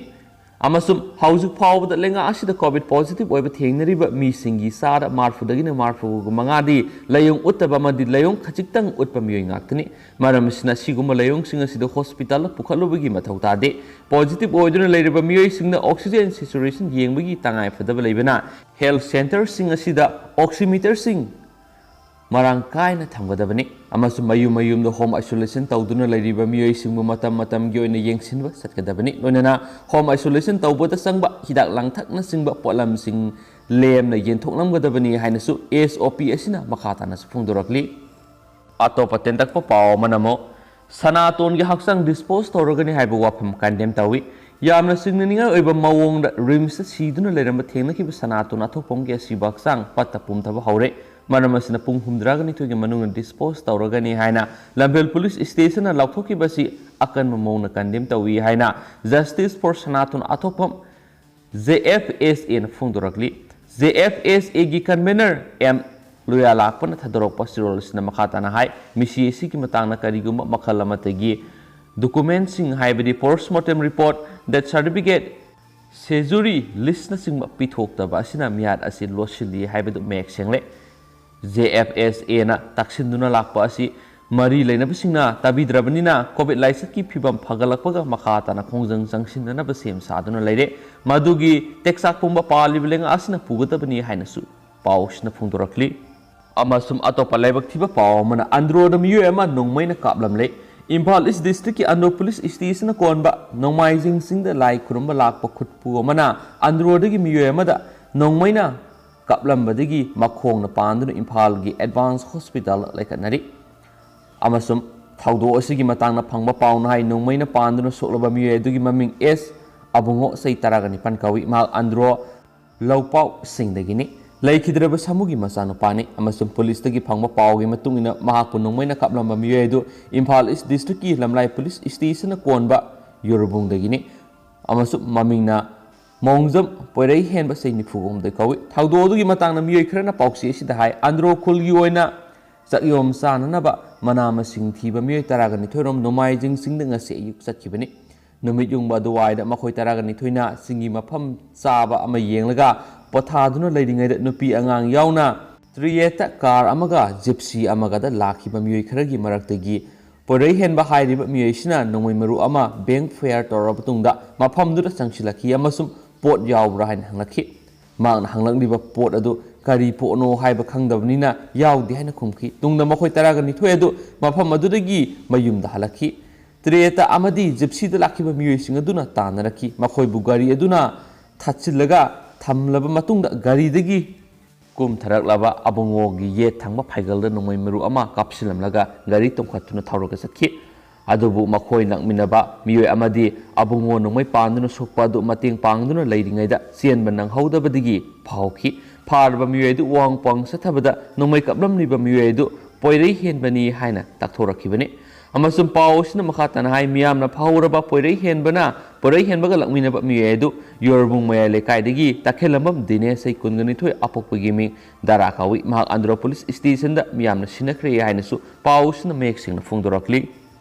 ꯑꯃꯁꯨꯡ ꯍꯧꯖꯤꯛ ꯐꯥꯎꯕꯗ ꯂꯩꯉꯥꯛ ꯑꯁꯤꯗ ꯀꯣꯚꯤꯗ ꯄꯣꯖꯤꯇꯤꯚ ꯑꯣꯏꯕ ꯊꯦꯡꯅꯔꯤꯕ ꯃꯤꯁꯤꯡꯒꯤ ꯆꯥꯗ ꯃꯔꯤꯐꯨꯗꯒꯤꯅ ꯃꯔꯤꯐꯨ ꯃꯉꯥꯗꯤ ꯂꯥꯏꯑꯣꯡ ꯎꯠꯇꯕ ꯑꯃꯗꯤ ꯂꯥꯏꯑꯣꯡ ꯈꯖꯤꯛꯇꯪ ꯎꯠꯄ ꯃꯤꯑꯣꯏ ꯉꯥꯛꯇꯅꯤ꯫ ꯃꯔꯝ ꯑꯁꯤꯅ ꯑꯁꯤꯒꯨꯝꯕ ꯂꯥꯏꯑꯣꯡꯁꯤꯡ ꯑꯁꯤꯗ ꯍꯣꯁꯄꯤꯇꯥꯜꯗ ꯄꯨꯈꯠꯂꯨꯕꯒꯤ ꯃꯊꯧ ꯇꯥꯗꯦ꯫ ꯄꯣꯖꯤꯇꯤꯚ ꯑꯣꯏꯗꯨꯅ ꯂꯩꯔꯤꯕ ꯃꯤꯑꯣꯏꯁꯤꯡꯅ ꯑꯣꯛꯁꯤꯖꯦꯟ ꯁꯦꯆꯨꯔꯦꯁꯟ ꯌꯦꯡꯕꯒꯤ ꯇꯉꯥꯏꯐꯗꯕ ꯂꯩꯕꯅ ꯍꯦꯜꯊ ꯁꯦꯟꯇꯔꯁꯤꯡ ꯑꯁꯤꯗ ꯑꯣꯛꯁꯤꯃꯤꯇꯔꯁꯤꯡ ꯃꯔꯥꯡ ꯀꯥꯏꯅ ꯊꯝꯒꯗꯕꯅꯤ ꯑꯃꯁꯨꯡ ꯃꯌꯨꯝ ꯃꯌꯨꯝꯗ ꯍꯣꯝ ꯑꯥꯏꯁꯣꯂꯦꯁꯟ ꯇꯧꯗꯨꯅ ꯂꯩꯔꯤꯕ ꯃꯤꯑꯣꯏꯁꯤꯡꯕꯨ ꯃꯇꯝ ꯃꯇꯝꯒꯤ ꯑꯣꯏꯅ ꯌꯦꯡꯁꯤꯟꯕ ꯆꯠꯀꯗꯕꯅꯤ꯫ ꯂꯣꯏꯅꯅ ꯍꯣꯝ ꯑꯥꯏꯁꯣꯂꯦꯁꯟ ꯇꯧꯕꯗ ꯆꯪꯕ ꯍꯤꯗꯥꯛ ꯂꯥꯡꯊꯛꯅꯆꯤꯡꯕ ꯄꯣꯠꯂꯝꯁꯤꯡ ꯂꯦꯝꯅ ꯌꯦꯟꯊꯣꯛꯂꯝꯒꯗꯕꯅꯤ ꯍꯥꯏꯅꯁꯨ ꯑꯦꯁ ꯑꯣ ꯄꯤ ꯑꯁꯤꯅ ꯃꯈꯥ ꯇꯥꯅꯁꯨ ꯐꯣꯡꯗꯣꯔꯛꯂꯤ꯫ ꯑꯇꯣꯞꯄ ꯇꯦꯟꯇꯛꯄ ꯄꯥꯎ ꯑꯃꯅ ꯑꯃꯨꯛ ꯁꯅꯥꯇꯣꯟꯒꯤ ꯍꯛꯆꯥꯡ ꯗꯤꯁꯄꯣꯖ ꯇꯧꯔꯒꯅꯤ ꯍꯥꯏꯕ ꯋꯥꯐꯝ ꯀꯟꯗꯦꯝ ꯇꯧꯏ꯫ ꯌꯥꯝꯅ ꯆꯤꯡꯅꯅꯤꯡꯉꯥꯏ ꯑꯣꯏꯕ ꯃꯑꯣꯡꯗ ꯔꯤꯝꯁꯇ ꯁꯤꯗꯨꯅ ꯂꯩꯔꯝꯕ ꯊꯦꯡꯅꯈꯤꯕ ꯁꯅꯥꯇꯣꯟ ꯑꯊꯣꯛꯄꯝꯒꯤ ꯑꯁꯤꯕ ꯍꯛꯆꯥꯡ ꯄꯠꯇ ꯄꯨꯝꯊꯕ ꯍꯧꯔꯦ꯫ ꯃꯔꯝ ꯑꯁꯤꯅ ꯄꯨꯡ ꯍꯨꯝꯗ꯭ꯔꯥꯒ ꯅꯤꯊꯣꯏꯒꯤ ꯃꯅꯨꯡꯗ ꯗꯤꯁꯄꯣꯖ ꯇꯧꯔꯒꯅꯤ ꯍꯥꯏꯅ ꯂꯝꯐꯦꯜ ꯄꯨꯂꯤꯁ ꯁ꯭ꯇꯦꯁꯟꯅ ꯂꯥꯎꯊꯣꯛꯈꯤꯕ ꯑꯁꯤ ꯑꯀꯟꯕ ꯃꯑꯣꯡꯗ ꯀꯟꯗꯦꯝ ꯇꯧꯏ ꯍꯥꯏꯅ ꯖꯁꯇꯤꯁ ꯐꯣꯔ ꯁꯅꯥꯇꯣꯟ ꯑꯊꯣꯛꯄꯝ, ꯖꯦ ꯑꯦꯐ ꯑꯦꯁ ꯑꯦꯅ ꯐꯣꯡꯗꯣꯔꯛꯂꯤ꯫ ꯖꯦ ꯑꯦꯐ ꯑꯦꯁ ꯑꯦꯒꯤ ꯀꯟꯚꯦꯅꯔ ꯑꯦꯝ ꯂꯣꯌꯥꯂꯥꯛꯄꯅ ꯊꯥꯗꯣꯔꯛꯄ ꯆꯦꯔꯣꯜ ꯑꯁꯤꯅ ꯃꯈꯥ ꯇꯥꯅ ꯍꯥꯏ, ꯃꯤꯁꯤ ꯑꯁꯤꯒꯤ ꯃꯇꯥꯡꯗ ꯀꯔꯤꯒꯨꯝꯕ ꯃꯈꯜ ꯑꯃꯠꯇꯒꯤ ꯗꯣꯀꯨꯃꯦꯟꯁꯤꯡ, ꯍꯥꯏꯕꯗꯤ ꯄꯣꯁꯃꯣꯔꯇꯦꯝ ꯔꯤꯄꯣꯔꯠ, ꯗꯦꯠ ꯁꯥꯔꯇꯤꯐꯤꯀꯦꯠ, ꯁꯦꯖꯨꯔꯤ ꯂꯤꯁꯅꯆꯤꯡꯕ ꯄꯤꯊꯣꯛꯇꯕ ꯑꯁꯤꯅ ꯃꯤꯍꯥꯠ ꯑꯁꯤ ꯂꯣꯠꯁꯤꯜꯂꯤ ꯍꯥꯏꯕꯗꯨ ꯃꯌꯦꯛ ꯁꯦꯡꯂꯦ꯫ ꯖꯦ ꯑꯦꯐ ꯑꯦꯁ ꯑꯦꯅ ꯇꯛꯁꯤꯟꯗꯨꯅ ꯂꯥꯛꯄ ꯑꯁꯤ ꯃꯔꯤ ꯂꯩꯅꯕꯁꯤꯡꯅ ꯇꯥꯕꯤꯗ꯭ꯔꯕꯅꯤꯅ ꯀꯣꯚꯤꯗ ꯂꯥꯏꯆꯠꯀꯤ ꯐꯤꯕꯝ ꯐꯒꯠꯂꯛꯄꯒ ꯃꯈꯥ ꯇꯥꯅ ꯈꯣꯡꯖꯪ ꯆꯪꯁꯤꯟꯅꯅꯕ ꯁꯦꯝ ꯁꯥꯗꯨꯅ ꯂꯩꯔꯦ꯫ ꯃꯗꯨꯒꯤ ꯇꯦꯛꯆꯥꯛ ꯄꯨꯝꯕ ꯄꯥꯜꯂꯤꯕ ꯂꯩꯉꯥꯛ ꯑꯁꯤꯅ ꯄꯨꯒꯗꯕꯅꯤ ꯍꯥꯏꯅꯁꯨ ꯄꯥꯎꯁꯤꯅ ꯐꯣꯡꯗꯣꯔꯛꯂꯤ꯫ ꯑꯃꯁꯨꯡ ꯑꯇꯣꯞꯄ ꯂꯥꯏꯕꯛ ꯊꯤꯕ ꯄꯥꯎ ꯑꯃꯅ ꯑꯟꯗ꯭ꯔꯣꯗ ꯃꯤꯑꯣꯏ ꯑꯃ ꯅꯣꯡꯃꯩꯅ ꯀꯥꯞꯂꯝꯂꯦ꯫ ꯏꯝꯐꯥꯜ ꯏꯁ ꯗꯤꯁꯇ꯭ꯔꯤꯛꯀꯤ ꯑꯟꯗ꯭ꯔꯣ ꯄꯨꯂꯤꯁ ꯁ꯭ꯇꯦꯁꯟꯅ ꯀꯣꯟꯕ ꯅꯣꯡꯃꯥꯏꯖꯤꯡ ꯆꯤꯡꯗ ꯂꯥꯏ ꯈꯨꯔꯨꯝꯕ ꯂꯥꯛꯄ ꯈꯨꯠꯄꯨ ꯑꯃꯅ ꯑꯟꯗ꯭ꯔꯣꯗꯒꯤ ꯃꯤꯑꯣꯏ ꯑꯃꯗ ꯅꯣꯡꯃꯩꯅ ꯀꯥꯞꯂꯝꯕꯗꯒꯤ ꯃꯈꯣꯡꯅ ꯄꯥꯟꯗꯨꯅ ꯏꯝꯐꯥꯜꯒꯤ ꯑꯦꯗꯚꯥꯟꯁ ꯍꯣꯁꯄꯤꯇꯥꯜꯗ ꯂꯩꯈꯠꯅꯔꯤ꯫ ꯑꯃꯁꯨꯡ ꯊꯧꯗꯣꯛ ꯑꯁꯤꯒꯤ ꯃꯇꯥꯡꯗ ꯐꯪꯕ ꯄꯥꯎꯅ ꯍꯥꯏ, ꯅꯣꯡꯃꯩꯅ ꯄꯥꯟꯗꯨꯅ ꯁꯣꯛꯂꯕ ꯃꯤꯑꯣꯏ ꯑꯗꯨꯒꯤ ꯃꯃꯤꯡ ꯑꯦꯁ ꯑꯕꯨꯡꯉꯣ, ꯆꯍꯤ ꯇꯔꯥꯒ ꯅꯤꯄꯥꯟ ꯀꯧꯏ꯫ ꯃꯍꯥꯛ ꯑꯟꯗ꯭ꯔꯣ ꯂꯧꯄꯥꯎꯁꯤꯡꯗꯒꯤꯅꯤ꯫ ꯂꯩꯈꯤꯗ꯭ꯔꯕ ꯁꯥꯃꯨꯒꯤ ꯃꯆꯥꯅꯨꯄꯥꯅꯤ ꯑꯃꯁꯨꯡ ꯄꯨꯂꯤꯁꯇꯒꯤ ꯐꯪꯕ ꯄꯥꯎꯒꯤ ꯃꯇꯨꯡ ꯏꯟꯅ ꯃꯍꯥꯛꯄꯨ ꯅꯣꯡꯃꯩꯅ ꯀꯥꯞꯂꯝꯕ ꯃꯤꯑꯣꯏ ꯑꯗꯨ ꯏꯝꯐꯥꯜ ꯏꯁ ꯗꯤꯁꯇ꯭ꯔꯤꯛꯀꯤ ꯂꯝꯂꯥꯏ ꯄꯨꯂꯤꯁ ꯁ꯭ꯇꯦꯁꯟꯅ ꯀꯣꯟꯕ ꯌꯨꯔꯕꯨꯡꯗꯒꯤꯅꯤ ꯑꯃꯁꯨꯡ ꯃꯃꯤꯡꯅ ꯃꯣꯡꯖꯝ ꯄꯣꯏꯔꯩ ꯍꯦꯟꯕ, ꯆꯍꯤ ꯅꯤꯐꯨ ꯍꯨꯝꯗꯣꯏ ꯀꯧꯏ꯫ ꯊꯧꯗꯣꯛ ꯑꯗꯨꯒꯤ ꯃꯇꯥꯡꯗ ꯃꯤꯑꯣꯏ ꯈꯔꯅ ꯄꯥꯎꯆꯦ ꯑꯁꯤꯗ ꯍꯥꯏ, ꯑꯟꯗ꯭ꯔꯣ ꯈꯨꯜꯒꯤ ꯑꯣꯏꯅ ꯆꯥꯛꯌꯣꯝ ꯆꯥꯅꯅꯕ ꯃꯅꯥ ꯃꯁꯤꯡ ꯊꯤꯕ ꯃꯤꯑꯣꯏ ꯇꯔꯥꯒ ꯅꯤꯊꯣꯏ ꯔꯣꯝ ꯅꯣꯡꯃꯥꯏꯖꯤꯡ ꯆꯤꯡꯗ ꯉꯁꯤ ꯑꯌꯨꯛ ꯆꯠꯈꯤꯕꯅꯤ꯫ ꯅꯨꯃꯤꯠ ꯌꯨꯡꯕ ꯑꯗꯨꯋꯥꯏꯗ ꯃꯈꯣꯏ ꯇꯔꯥꯒ ꯅꯤꯊꯣꯏꯅ ꯆꯤꯡꯒꯤ ꯃꯐꯝ ꯆꯥꯕ ꯑꯃ ꯌꯦꯡꯂꯒ ꯄꯣꯊꯥꯗꯨꯅ ꯂꯩꯔꯤꯉꯩꯗ ꯅꯨꯄꯤ ꯑꯉꯥꯡ ꯌꯥꯎꯅ ꯇ꯭ꯔꯤꯌꯦꯠꯇ ꯀꯥꯔ ꯑꯃꯒ ꯖꯤꯞꯁꯤ ꯑꯃꯒꯗ ꯂꯥꯛꯈꯤꯕ ꯃꯤꯑꯣꯏ ꯈꯔꯒꯤ ꯃꯔꯛꯇꯒꯤ ꯄꯣꯏꯔꯩ ꯍꯦꯟꯕ ꯍꯥꯏꯔꯤꯕ ꯃꯤꯑꯣꯏꯁꯤꯅ ꯅꯣꯡꯃꯩ ꯃꯔꯨ ꯑꯃ ꯕꯦꯡ ꯐꯦꯌꯔ ꯇꯧꯔꯕ ꯃꯇꯨꯡꯗ ꯃꯐꯝꯗꯨꯗ ꯆꯪꯁꯤꯜꯂꯛꯈꯤ ꯑꯃꯁꯨꯡ ꯄꯣꯠ ꯌꯥꯎꯕ꯭ꯔꯥ ꯍꯥꯏꯅ ꯍꯪꯂꯛꯈꯤ꯫ ꯃꯍꯥꯛꯅ ꯍꯪꯂꯛꯂꯤꯕ ꯄꯣꯠ ꯑꯗꯨ ꯀꯔꯤ ꯄꯣꯠꯅꯣ ꯍꯥꯏꯕ ꯈꯪꯗꯕꯅꯤꯅ ꯌꯥꯎꯗꯦ ꯍꯥꯏꯅ ꯈꯨꯝꯈꯤ꯫ ꯇꯨꯡꯗ ꯃꯈꯣꯏ ꯇꯔꯥꯒ ꯅꯤꯊꯣꯏ ꯑꯗꯨ ꯃꯐꯝ ꯑꯗꯨꯗꯒꯤ ꯃꯌꯨꯝꯗ ꯍꯜꯂꯛꯈꯤ꯫ ꯇ꯭ꯔꯦꯇꯥ ꯑꯃꯗꯤ ꯖꯤꯞꯁꯤꯗ ꯂꯥꯛꯈꯤꯕ ꯃꯤꯑꯣꯏꯁꯤꯡ ꯑꯗꯨꯅ ꯇꯥꯟꯅꯔꯛꯈꯤ꯫ ꯃꯈꯣꯏꯕꯨ ꯒꯥꯔꯤ ꯑꯗꯨꯅ ꯊꯠꯆꯤꯜꯂꯒ ꯊꯝꯂꯕ ꯃꯇꯨꯡꯗ ꯒꯥꯔꯤꯗꯒꯤ ꯀꯨꯝꯊꯔꯛꯂꯕ ꯑꯕꯨꯡꯉꯣꯒꯤ ꯌꯦꯠ ꯊꯪꯕ ꯐꯥꯏꯒꯜꯗ ꯅꯣꯡꯃꯩ ꯃꯔꯨ ꯑꯃ ꯀꯥꯞꯁꯤꯜꯂꯝꯂꯒ ꯒꯥꯔꯤ ꯇꯣꯡꯈꯠꯇꯨꯅ ꯊꯧꯔꯒ ꯆꯠꯈꯤ꯫ ꯑꯗꯨꯕꯨ ꯃꯈꯣꯏ ꯅꯛꯃꯤꯟꯅꯕ ꯃꯤꯑꯣꯏ ꯑꯃꯗꯤ ꯑꯕꯨꯡꯉꯣ ꯅꯣꯡꯃꯩ ꯄꯥꯟꯗꯨꯅ ꯁꯣꯛꯄ ꯑꯗꯨ ꯃꯇꯦꯡ ꯄꯥꯡꯗꯨꯅ ꯂꯩꯔꯤꯉꯩꯗ ꯆꯦꯟꯕ ꯅꯪꯍꯧꯗꯕꯗꯒꯤ ꯐꯥꯍꯧꯈꯤ꯫ ꯐꯥꯔꯕ ꯃꯤꯑꯣꯏ ꯑꯗꯨ ꯋꯥꯡ ꯄꯥꯡ ꯆꯠꯊꯕꯗ ꯅꯣꯡꯃꯩ ꯀꯥꯞꯂꯝꯂꯤꯕ ꯃꯤꯑꯣꯏ ꯑꯗꯨ ꯄꯣꯏꯔꯩ ꯍꯦꯟꯕꯅꯤ ꯍꯥꯏꯅ ꯇꯥꯛꯊꯣꯔꯛꯈꯤꯕꯅꯤ꯫ ꯑꯃꯁꯨꯡ ꯄꯥꯎ ꯑꯁꯤꯅ ꯃꯈꯥ ꯇꯥꯅ ꯍꯥꯏ, ꯃꯤꯌꯥꯝꯅ ꯐꯥꯍꯧꯔꯕ ꯄꯣꯏꯔꯩ ꯍꯦꯟꯕꯅ ꯄꯣꯏꯔꯩ ꯍꯦꯟꯕꯒ ꯂꯥꯛꯃꯤꯟꯅꯕ ꯃꯤꯑꯣꯏ ꯑꯗꯨ ꯌꯣꯔꯕꯨꯡ ꯃꯌꯥꯏ ꯂꯩꯀꯥꯏꯗꯒꯤ ꯇꯈꯦꯜꯂꯝꯕꯝ ꯗꯤꯅꯦꯁ, ꯆꯍꯤ ꯀꯨꯟꯒ ꯅꯤꯊꯣꯏ, ꯑꯄꯣꯛꯄꯒꯤ ꯃꯤꯡ ꯗꯥꯔꯥ ꯀꯧꯏ꯫ ꯃꯍꯥꯛ ꯑꯟꯗ꯭ꯔꯣ ꯄꯨꯂꯤꯁ ꯁ꯭ꯇꯦꯁꯟꯗ ꯃꯤꯌꯥꯝꯅ ꯁꯤꯟꯅꯈ꯭ꯔꯦ ꯍꯥꯏꯅꯁꯨ ꯄꯥꯎ ꯑꯁꯤꯅ ꯃꯌꯦꯛ ꯁꯦꯡꯅ ꯐꯣꯡꯗꯣꯔꯛꯂꯤ꯫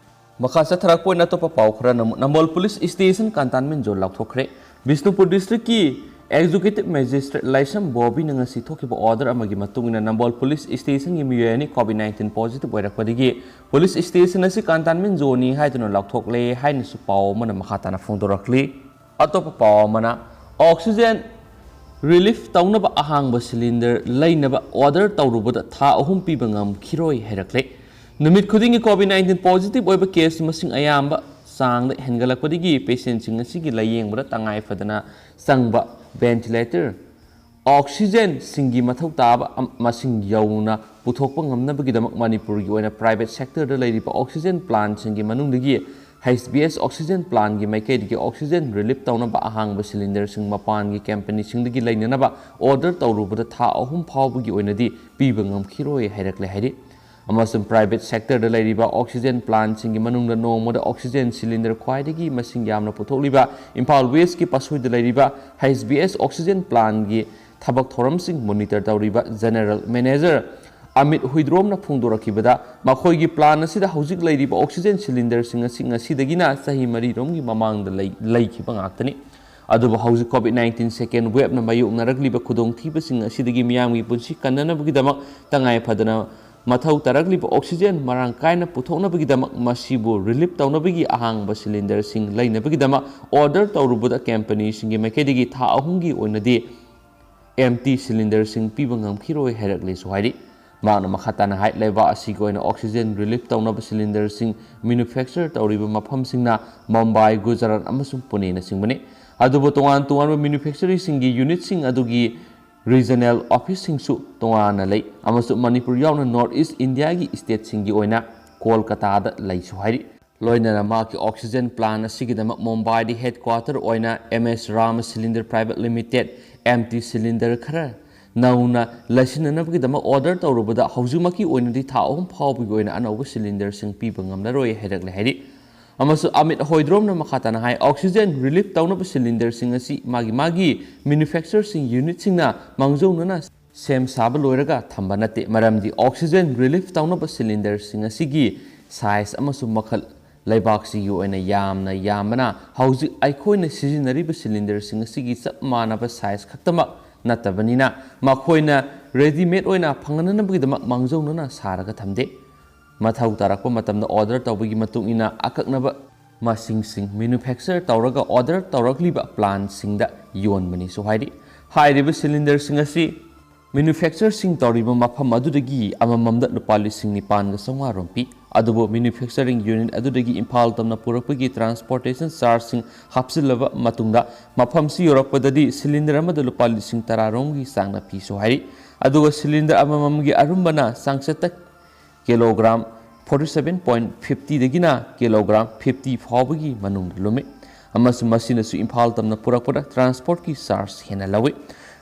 ꯃꯈꯥ ꯆꯠꯊꯔꯛꯄ ꯑꯣꯏꯅ ꯑꯇꯣꯞꯄ ꯄꯥꯎ ꯈꯔꯅ ꯑꯃꯨꯛ ꯅꯝꯕꯣꯜ ꯄꯨꯂꯤꯁ ꯁ꯭ꯇꯦꯁꯟ ꯀꯟꯇꯥꯟꯃꯦꯟ ꯖꯣꯟ ꯂꯥꯎꯊꯣꯛꯈ꯭ꯔꯦ꯫ ꯕꯤꯁꯅꯨꯄꯨꯔ ꯗꯤꯁꯇ꯭ꯔꯤꯛꯀꯤ ꯑꯦꯛꯖꯤꯀ꯭ꯌꯨꯇꯤꯚ ꯃꯦꯖꯤꯁꯇ꯭ꯔꯦꯠ ꯂꯥꯏꯁ꯭ꯔꯝ ꯕꯣꯕꯤꯅ ꯉꯁꯤ ꯊꯣꯛꯈꯤꯕ ꯑꯣꯔꯗꯔ ꯑꯃꯒꯤ ꯃꯇꯨꯡ ꯏꯟꯅ ꯅꯝꯕꯣꯜ ꯄꯨꯂꯤꯁ ꯁ꯭ꯇꯦꯁꯟꯒꯤ ꯃꯤꯑꯣꯏ ꯑꯅꯤ ꯀꯣꯚꯤꯗ ꯅꯥꯏꯟꯇꯤꯟ ꯄꯣꯖꯤꯇꯤꯚ ꯑꯣꯏꯔꯛꯄꯗꯒꯤ ꯄꯨꯂꯤꯁ ꯁ꯭ꯇꯦꯁꯟ ꯑꯁꯤ ꯀꯟꯇꯥꯟꯃꯦꯟ ꯖꯣꯟꯅꯤ ꯍꯥꯏꯗꯨꯅ ꯂꯥꯎꯊꯣꯛꯂꯦ ꯍꯥꯏꯅꯁꯨ ꯄꯥꯎ ꯑꯃꯅ ꯃꯈꯥ ꯇꯥꯅ ꯐꯣꯡꯗꯣꯔꯛꯂꯤ꯫ ꯑꯇꯣꯞꯄ ꯄꯥꯎ ꯑꯃꯅ, ꯑꯣꯛꯁꯤꯖꯦꯟ ꯔꯤꯂꯤꯐ ꯇꯧꯅꯕ ꯑꯍꯥꯡꯕ ꯁꯤꯂꯤꯟꯗꯔ ꯂꯩꯅꯕ ꯑꯣꯔꯗꯔ ꯇꯧꯔꯨꯕꯗ ꯊꯥ ꯑꯍꯨꯝ ꯄꯤꯕ ꯉꯝꯈꯤꯔꯣꯏ ꯍꯥꯏꯔꯛꯂꯦ꯫ ꯅꯨꯃꯤꯠ ꯈꯨꯗꯤꯡꯒꯤ ꯀꯣꯚꯤꯗ ꯅꯥꯏꯟꯇꯤꯟ ꯄꯣꯖꯤꯇꯤꯚ ꯑꯣꯏꯕ ꯀꯦꯁ ꯃꯁꯤꯡ ꯑꯌꯥꯝꯕ ꯆꯥꯡꯗ ꯍꯦꯟꯒꯠꯂꯛꯄꯗꯒꯤ ꯄꯦꯁꯦꯟꯁꯤꯡ ꯑꯁꯤꯒꯤ ꯂꯥꯌꯦꯡꯕꯗ ꯇꯉꯥꯏ ꯐꯗꯅ ꯆꯪꯕ ꯚꯦꯟꯇꯤꯂꯦꯇꯔ, ꯑꯣꯛꯁꯤꯖꯦꯟꯁꯤꯡꯒꯤ ꯃꯊꯧ ꯇꯥꯕ ꯑꯝ-, ꯃꯁꯤꯡ ꯌꯧꯅ ꯄꯨꯊꯣꯛꯄ ꯉꯝꯅꯕꯒꯤꯗꯃꯛ ꯃꯅꯤꯄꯨꯔꯒꯤ ꯑꯣꯏꯅ ꯄ꯭ꯔꯥꯏꯚꯦꯠ ꯁꯦꯛꯇꯔꯗ ꯂꯩꯔꯤꯕ ꯑꯣꯛꯁꯤꯖꯦꯟ ꯄ꯭ꯂꯥꯟꯁꯤꯡꯒꯤ ꯃꯅꯨꯡꯗꯒꯤ ꯍꯩꯆ ꯕꯤ ꯑꯦꯁ ꯑꯣꯛꯁꯤꯖꯦꯟ ꯄ꯭ꯂꯥꯟꯒꯤ ꯃꯥꯏꯀꯩꯗꯒꯤ ꯑꯣꯛꯁꯤꯖꯦꯟ ꯔꯤꯂꯤꯐ ꯇꯧꯅꯕ ꯑꯍꯥꯡꯕ ꯁꯤꯂꯤꯟꯗꯔꯁꯤꯡ ꯃꯄꯥꯟꯒꯤ ꯀꯝꯄꯅꯤꯁꯤꯡꯗꯒꯤ ꯂꯩꯅꯅꯕ ꯑꯣꯔꯗꯔ ꯇꯧꯔꯨꯕꯗ ꯊꯥ ꯑꯍꯨꯝ ꯐꯥꯎꯕꯒꯤ ꯑꯣꯏꯅꯗꯤ ꯄꯤꯕ ꯉꯝꯈꯤꯔꯣꯏ ꯍꯥꯏꯔꯛꯂꯦ ꯍꯥꯏꯔꯤ꯫ ꯑꯃꯁꯨꯡ ꯄ꯭ꯔꯥꯏꯚꯦꯠ ꯁꯦꯛꯇꯔꯗ ꯂꯩꯔꯤꯕ ꯑꯣꯛꯁꯤꯖꯦꯟ ꯄ꯭ꯂꯥꯟꯁꯤꯡꯒꯤ ꯃꯅꯨꯡꯗ ꯅꯣꯡꯃꯗ ꯑꯣꯛꯁꯤꯖꯦꯟ ꯁꯤꯂꯤꯟꯗꯔ ꯈ꯭ꯋꯥꯏꯗꯒꯤ ꯃꯁꯤꯡ ꯌꯥꯝꯅ ꯄꯨꯊꯣꯛꯂꯤꯕ ꯏꯝꯐꯥꯜ ꯋꯦꯁꯀꯤ ꯄꯥꯠꯁꯣꯏꯗ ꯂꯩꯔꯤꯕ ꯍꯩꯆ ꯕꯤ ꯑꯦꯁ ꯑꯣꯛꯁꯤꯖꯦꯟ ꯄ꯭ꯂꯥꯟꯒꯤ ꯊꯕꯛ ꯊꯧꯔꯝꯁꯤꯡ ꯃꯣꯅꯤꯇꯔ ꯇꯧꯔꯤꯕ ꯖꯦꯅꯦꯔꯦꯜ ꯃꯦꯅꯦꯖꯔ ꯑꯃꯤꯠ ꯍꯨꯏꯗ꯭ꯔꯣꯝꯅ ꯐꯣꯡꯗꯣꯔꯛꯈꯤꯕꯗ, ꯃꯈꯣꯏꯒꯤ ꯄ꯭ꯂꯥꯟ ꯑꯁꯤꯗ ꯍꯧꯖꯤꯛ ꯂꯩꯔꯤꯕ ꯑꯣꯛꯁꯤꯖꯦꯟ ꯁꯤꯂꯤꯟꯗꯔꯁꯤꯡ ꯑꯁꯤ ꯉꯁꯤꯗꯒꯤꯅ ꯆꯍꯤ ꯃꯔꯤꯔꯣꯝꯒꯤ ꯃꯃꯥꯡꯗ ꯂꯩ-, ꯂꯩꯈꯤꯕ ꯉꯥꯛꯇꯅꯤ꯫ ꯑꯗꯨꯕꯨ ꯍꯧꯖꯤꯛ ꯀꯣꯚꯤꯗ ꯅꯥꯏꯟꯇꯤꯟ ꯁꯦꯀꯦꯟ ꯋꯦꯕꯅ ꯃꯥꯌꯣꯛꯅꯔꯛꯂꯤꯕ ꯈꯨꯗꯣꯡꯊꯤꯕꯁꯤꯡ ꯑꯁꯤꯗꯒꯤ ꯃꯤꯌꯥꯝꯒꯤ ꯄꯨꯟꯁꯤ ꯀꯟꯅꯅꯕꯒꯤꯗꯃꯛ ꯇꯉꯥꯏ ꯐꯗꯅ ꯃꯊꯧ ꯇꯥꯔꯛꯂꯤꯕ ꯑꯣꯛꯁꯤꯖꯦꯟ ꯃꯔꯥꯡ ꯀꯥꯏꯅ ꯄꯨꯊꯣꯛꯅꯕꯒꯤꯗꯃꯛ ꯃꯁꯤꯕꯨ ꯔꯤꯂꯤꯐ ꯇꯧꯅꯕꯒꯤ ꯑꯍꯥꯡꯕ ꯁꯤꯂꯤꯟꯗꯔꯁꯤꯡ ꯂꯩꯅꯕꯒꯤꯗꯃꯛ ꯑꯣꯔꯗꯔ ꯇꯧꯔꯨꯕꯗ ꯀꯝꯄꯅꯤꯁꯤꯡꯒꯤ ꯃꯥꯏꯀꯩꯗꯒꯤ ꯊꯥ ꯑꯍꯨꯝꯒꯤ ꯑꯣꯏꯅꯗꯤ ꯑꯦꯝꯇꯤ ꯁꯤꯂꯤꯟꯗꯔꯁꯤꯡ ꯄꯤꯕ ꯉꯝꯈꯤꯔꯣꯏ ꯍꯥꯏꯔꯛꯂꯦꯁꯨ ꯍꯥꯏꯔꯤ꯫ ꯃꯍꯥꯛꯅ ꯃꯈꯥ ꯇꯥꯅ ꯍꯥꯏ, ꯂꯩꯕꯥꯛ ꯑꯁꯤꯒꯤ ꯑꯣꯏꯅ ꯑꯣꯛꯁꯤꯖꯦꯟ ꯔꯤꯂꯤꯐ ꯇꯧꯅꯕ ꯁꯤꯂꯤꯟꯗꯔꯁꯤꯡ ꯃꯦꯅꯨꯐꯦꯛꯆꯔ ꯇꯧꯔꯤꯕ ꯃꯐꯝꯁꯤꯡꯅ ꯃꯨꯝꯕꯥꯏ, ꯒꯨꯖꯔꯥꯠ ꯑꯃꯁꯨꯡ ꯄꯨꯅꯦꯅꯆꯤꯡꯕꯅꯤ꯫ ꯑꯗꯨꯕꯨ ꯇꯣꯉꯥꯟ ꯇꯣꯉꯥꯟꯕ ꯃꯦꯅꯨꯐꯦꯛꯆꯔꯤꯡꯁꯤꯡꯒꯤ ꯌꯨꯅꯤꯠꯁꯤꯡ ꯑꯗꯨꯒꯤ ꯔꯤꯖꯅꯦꯜ ꯑꯣꯐꯤꯁꯁꯤꯡꯁꯨ ꯇꯣꯉꯥꯟꯅ ꯂꯩ ꯑꯃꯁꯨꯡ ꯃꯅꯤꯄꯨꯔ ꯌꯥꯎꯅ ꯅꯣꯔꯠ ꯏꯁ ꯏꯟꯗꯤꯌꯥꯒꯤ ꯁ꯭ꯇꯦꯠꯁꯤꯡꯒꯤ ꯑꯣꯏꯅ ꯀꯣꯜꯀꯇꯥꯗ ꯂꯩꯁꯨ ꯍꯥꯏꯔꯤ꯫ ꯂꯣꯏꯅꯅ ꯃꯍꯥꯛꯀꯤ ꯑꯣꯛꯁꯤꯖꯦꯟ ꯄ꯭ꯂꯥꯟ ꯑꯁꯤꯒꯤꯗꯃꯛ ꯃꯨꯝꯕꯥꯏꯗ ꯍꯦꯗꯀ꯭ꯋꯥꯇꯔ ꯑꯣꯏꯅ M S Ram cylinder private limited, empty cylinder ꯈꯔ ꯅꯧꯅ ꯂꯩꯁꯤꯟꯅꯅꯕꯒꯤꯗꯃꯛ ꯑꯣꯔꯗꯔ ꯇꯧꯔꯨꯕꯗ ꯍꯧꯖꯤꯛꯃꯛꯀꯤ ꯑꯣꯏꯅꯗꯤ ꯊꯥ ꯑꯍꯨꯝ ꯐꯥꯎꯕꯒꯤ ꯑꯣꯏꯅ ꯑꯅꯧꯕ ꯁꯤꯂꯤꯟꯗꯔꯁꯤꯡ ꯄꯤꯕ ꯉꯝꯂꯔꯣꯏ ꯍꯥꯏꯔꯛꯂꯦ ꯍꯥꯏꯔꯤ꯫ ꯑꯃꯁꯨꯡ ꯑꯃꯤꯠ ꯍꯣꯏꯗ꯭ꯔꯣꯝꯅ ꯃꯈꯥ ꯇꯥꯅ ꯍꯥꯏ, ꯑꯣꯛꯁꯤꯖꯦꯟ ꯔꯤꯂꯤꯐ ꯇꯧꯅꯕ ꯁꯤꯂꯤꯟꯗꯔꯁꯤꯡ ꯑꯁꯤ ꯃꯥꯒꯤ ꯃꯥꯒꯤ ꯃꯦꯅꯨꯐꯦꯛꯆꯔꯁꯤꯡ ꯌꯨꯅꯤꯠꯁꯤꯡꯅ ꯃꯥꯡꯖꯧꯅꯅ ꯁꯦꯝ ꯁꯥꯕ ꯂꯣꯏꯔꯒ ꯊꯝꯕ ꯅꯠꯇꯦ, ꯃꯔꯝꯗꯤ ꯑꯣꯛꯁꯤꯖꯦꯟ ꯔꯤꯂꯤꯐ ꯇꯧꯅꯕ ꯁꯤꯂꯤꯟꯗꯔꯁꯤꯡ ꯑꯁꯤꯒꯤ ꯁꯥꯏꯖ ꯑꯃꯁꯨꯡ ꯃꯈꯜ ꯂꯩꯕꯥꯛꯁꯤꯒꯤ ꯑꯣꯏꯅ ꯌꯥꯝꯅ ꯌꯥꯝꯕꯅ ꯍꯧꯖꯤꯛ ꯑꯩꯈꯣꯏꯅ ꯁꯤꯖꯤꯟꯅꯔꯤꯕ ꯁꯤꯂꯤꯟꯗꯔꯁꯤꯡ ꯑꯁꯤꯒꯤ ꯆꯞ ꯃꯥꯟꯅꯕ ꯁꯥꯏꯖ ꯈꯛꯇꯃꯛ ꯅꯠꯇꯕꯅꯤꯅ, ꯃꯈꯣꯏꯅ ꯔꯦꯗꯤꯃꯦꯗ ꯑꯣꯏꯅ ꯐꯪꯍꯟꯅꯕꯒꯤꯗꯃꯛ ꯃꯥꯡꯖꯧꯅꯅ ꯁꯥꯔꯒ ꯊꯝꯗꯦ꯫ ꯃꯊꯧ ꯇꯥꯔꯛꯄ ꯃꯇꯝꯗ ꯑꯣꯔꯗꯔ ꯇꯧꯕꯒꯤ ꯃꯇꯨꯡ ꯏꯟꯅ ꯑꯀꯛꯅꯕ ꯃꯁꯤꯡꯁꯤꯡ ꯃꯦꯅꯨꯐꯦꯛꯆꯔ ꯇꯧꯔꯒ ꯑꯣꯔꯗꯔ ꯇꯧꯔꯛꯂꯤꯕ ꯄ꯭ꯂꯥꯟꯁꯤꯡꯗ ꯌꯣꯟꯕꯅꯤꯁꯨ ꯍꯥꯏꯔꯤ꯫ ꯍꯥꯏꯔꯤꯕ ꯁꯤꯂꯤꯟꯗꯔꯁꯤꯡ ꯑꯁꯤ ꯃꯦꯅꯨꯐꯦꯛꯆꯔꯁꯤꯡ ꯇꯧꯔꯤꯕ ꯃꯐꯝ ꯑꯗꯨꯗꯒꯤ ꯑꯃꯃꯝꯗ ꯂꯨꯄꯥ ꯂꯤꯁꯤꯡ ꯅꯤꯄꯥꯟꯒ ꯆꯥꯝꯃꯉꯥ ꯔꯣꯝ ꯄꯤ꯫ ꯑꯗꯨꯕꯨ ꯃꯦꯅꯨꯐꯦꯛꯆꯔꯤꯡ ꯌꯨꯅꯤꯠ ꯑꯗꯨꯗꯒꯤ ꯏꯝꯐꯥꯜ ꯇꯝꯅ ꯄꯨꯔꯛꯄꯒꯤ ꯇ꯭ꯔꯥꯟꯁꯄꯣꯔꯇꯦꯁꯟ ꯆꯥꯔꯖꯁꯤꯡ ꯍꯥꯞꯆꯤꯜꯂꯕ ꯃꯇꯨꯡꯗ ꯃꯐꯝꯁꯤ ꯌꯧꯔꯛꯄꯗꯗꯤ ꯁꯤꯂꯤꯟꯗꯔ ꯑꯃꯗ ꯂꯨꯄꯥ ꯂꯤꯁꯤꯡ ꯇꯔꯥ ꯔꯣꯝꯒꯤ ꯆꯥꯡꯅ ꯄꯤꯁꯨ ꯍꯥꯏꯔꯤ꯫ ꯑꯗꯨꯒ ꯁꯤꯂꯤꯟꯗꯔ ꯑꯃꯃꯝꯒꯤ ꯑꯔꯨꯝꯕꯅ ꯆꯥꯡꯆꯠꯇ kilogram forty seven point fifty ꯗꯒꯤꯅ ꯀꯤꯂꯣꯒ꯭ꯔꯥꯝ fifty ꯐꯥꯎꯕꯒꯤ ꯃꯅꯨꯡꯗ ꯂꯨꯝꯃꯤ꯫ ꯑꯃꯁꯨꯡ ꯃꯁꯤꯅꯁꯨ ꯏꯝꯐꯥꯜ ꯇꯝꯅ ꯄꯨꯔꯛꯄꯗ ꯇ꯭ꯔꯥꯟꯁꯄꯣꯔꯠꯀꯤ ꯆꯥꯔꯖ ꯍꯦꯟꯅ ꯂꯧꯏ꯫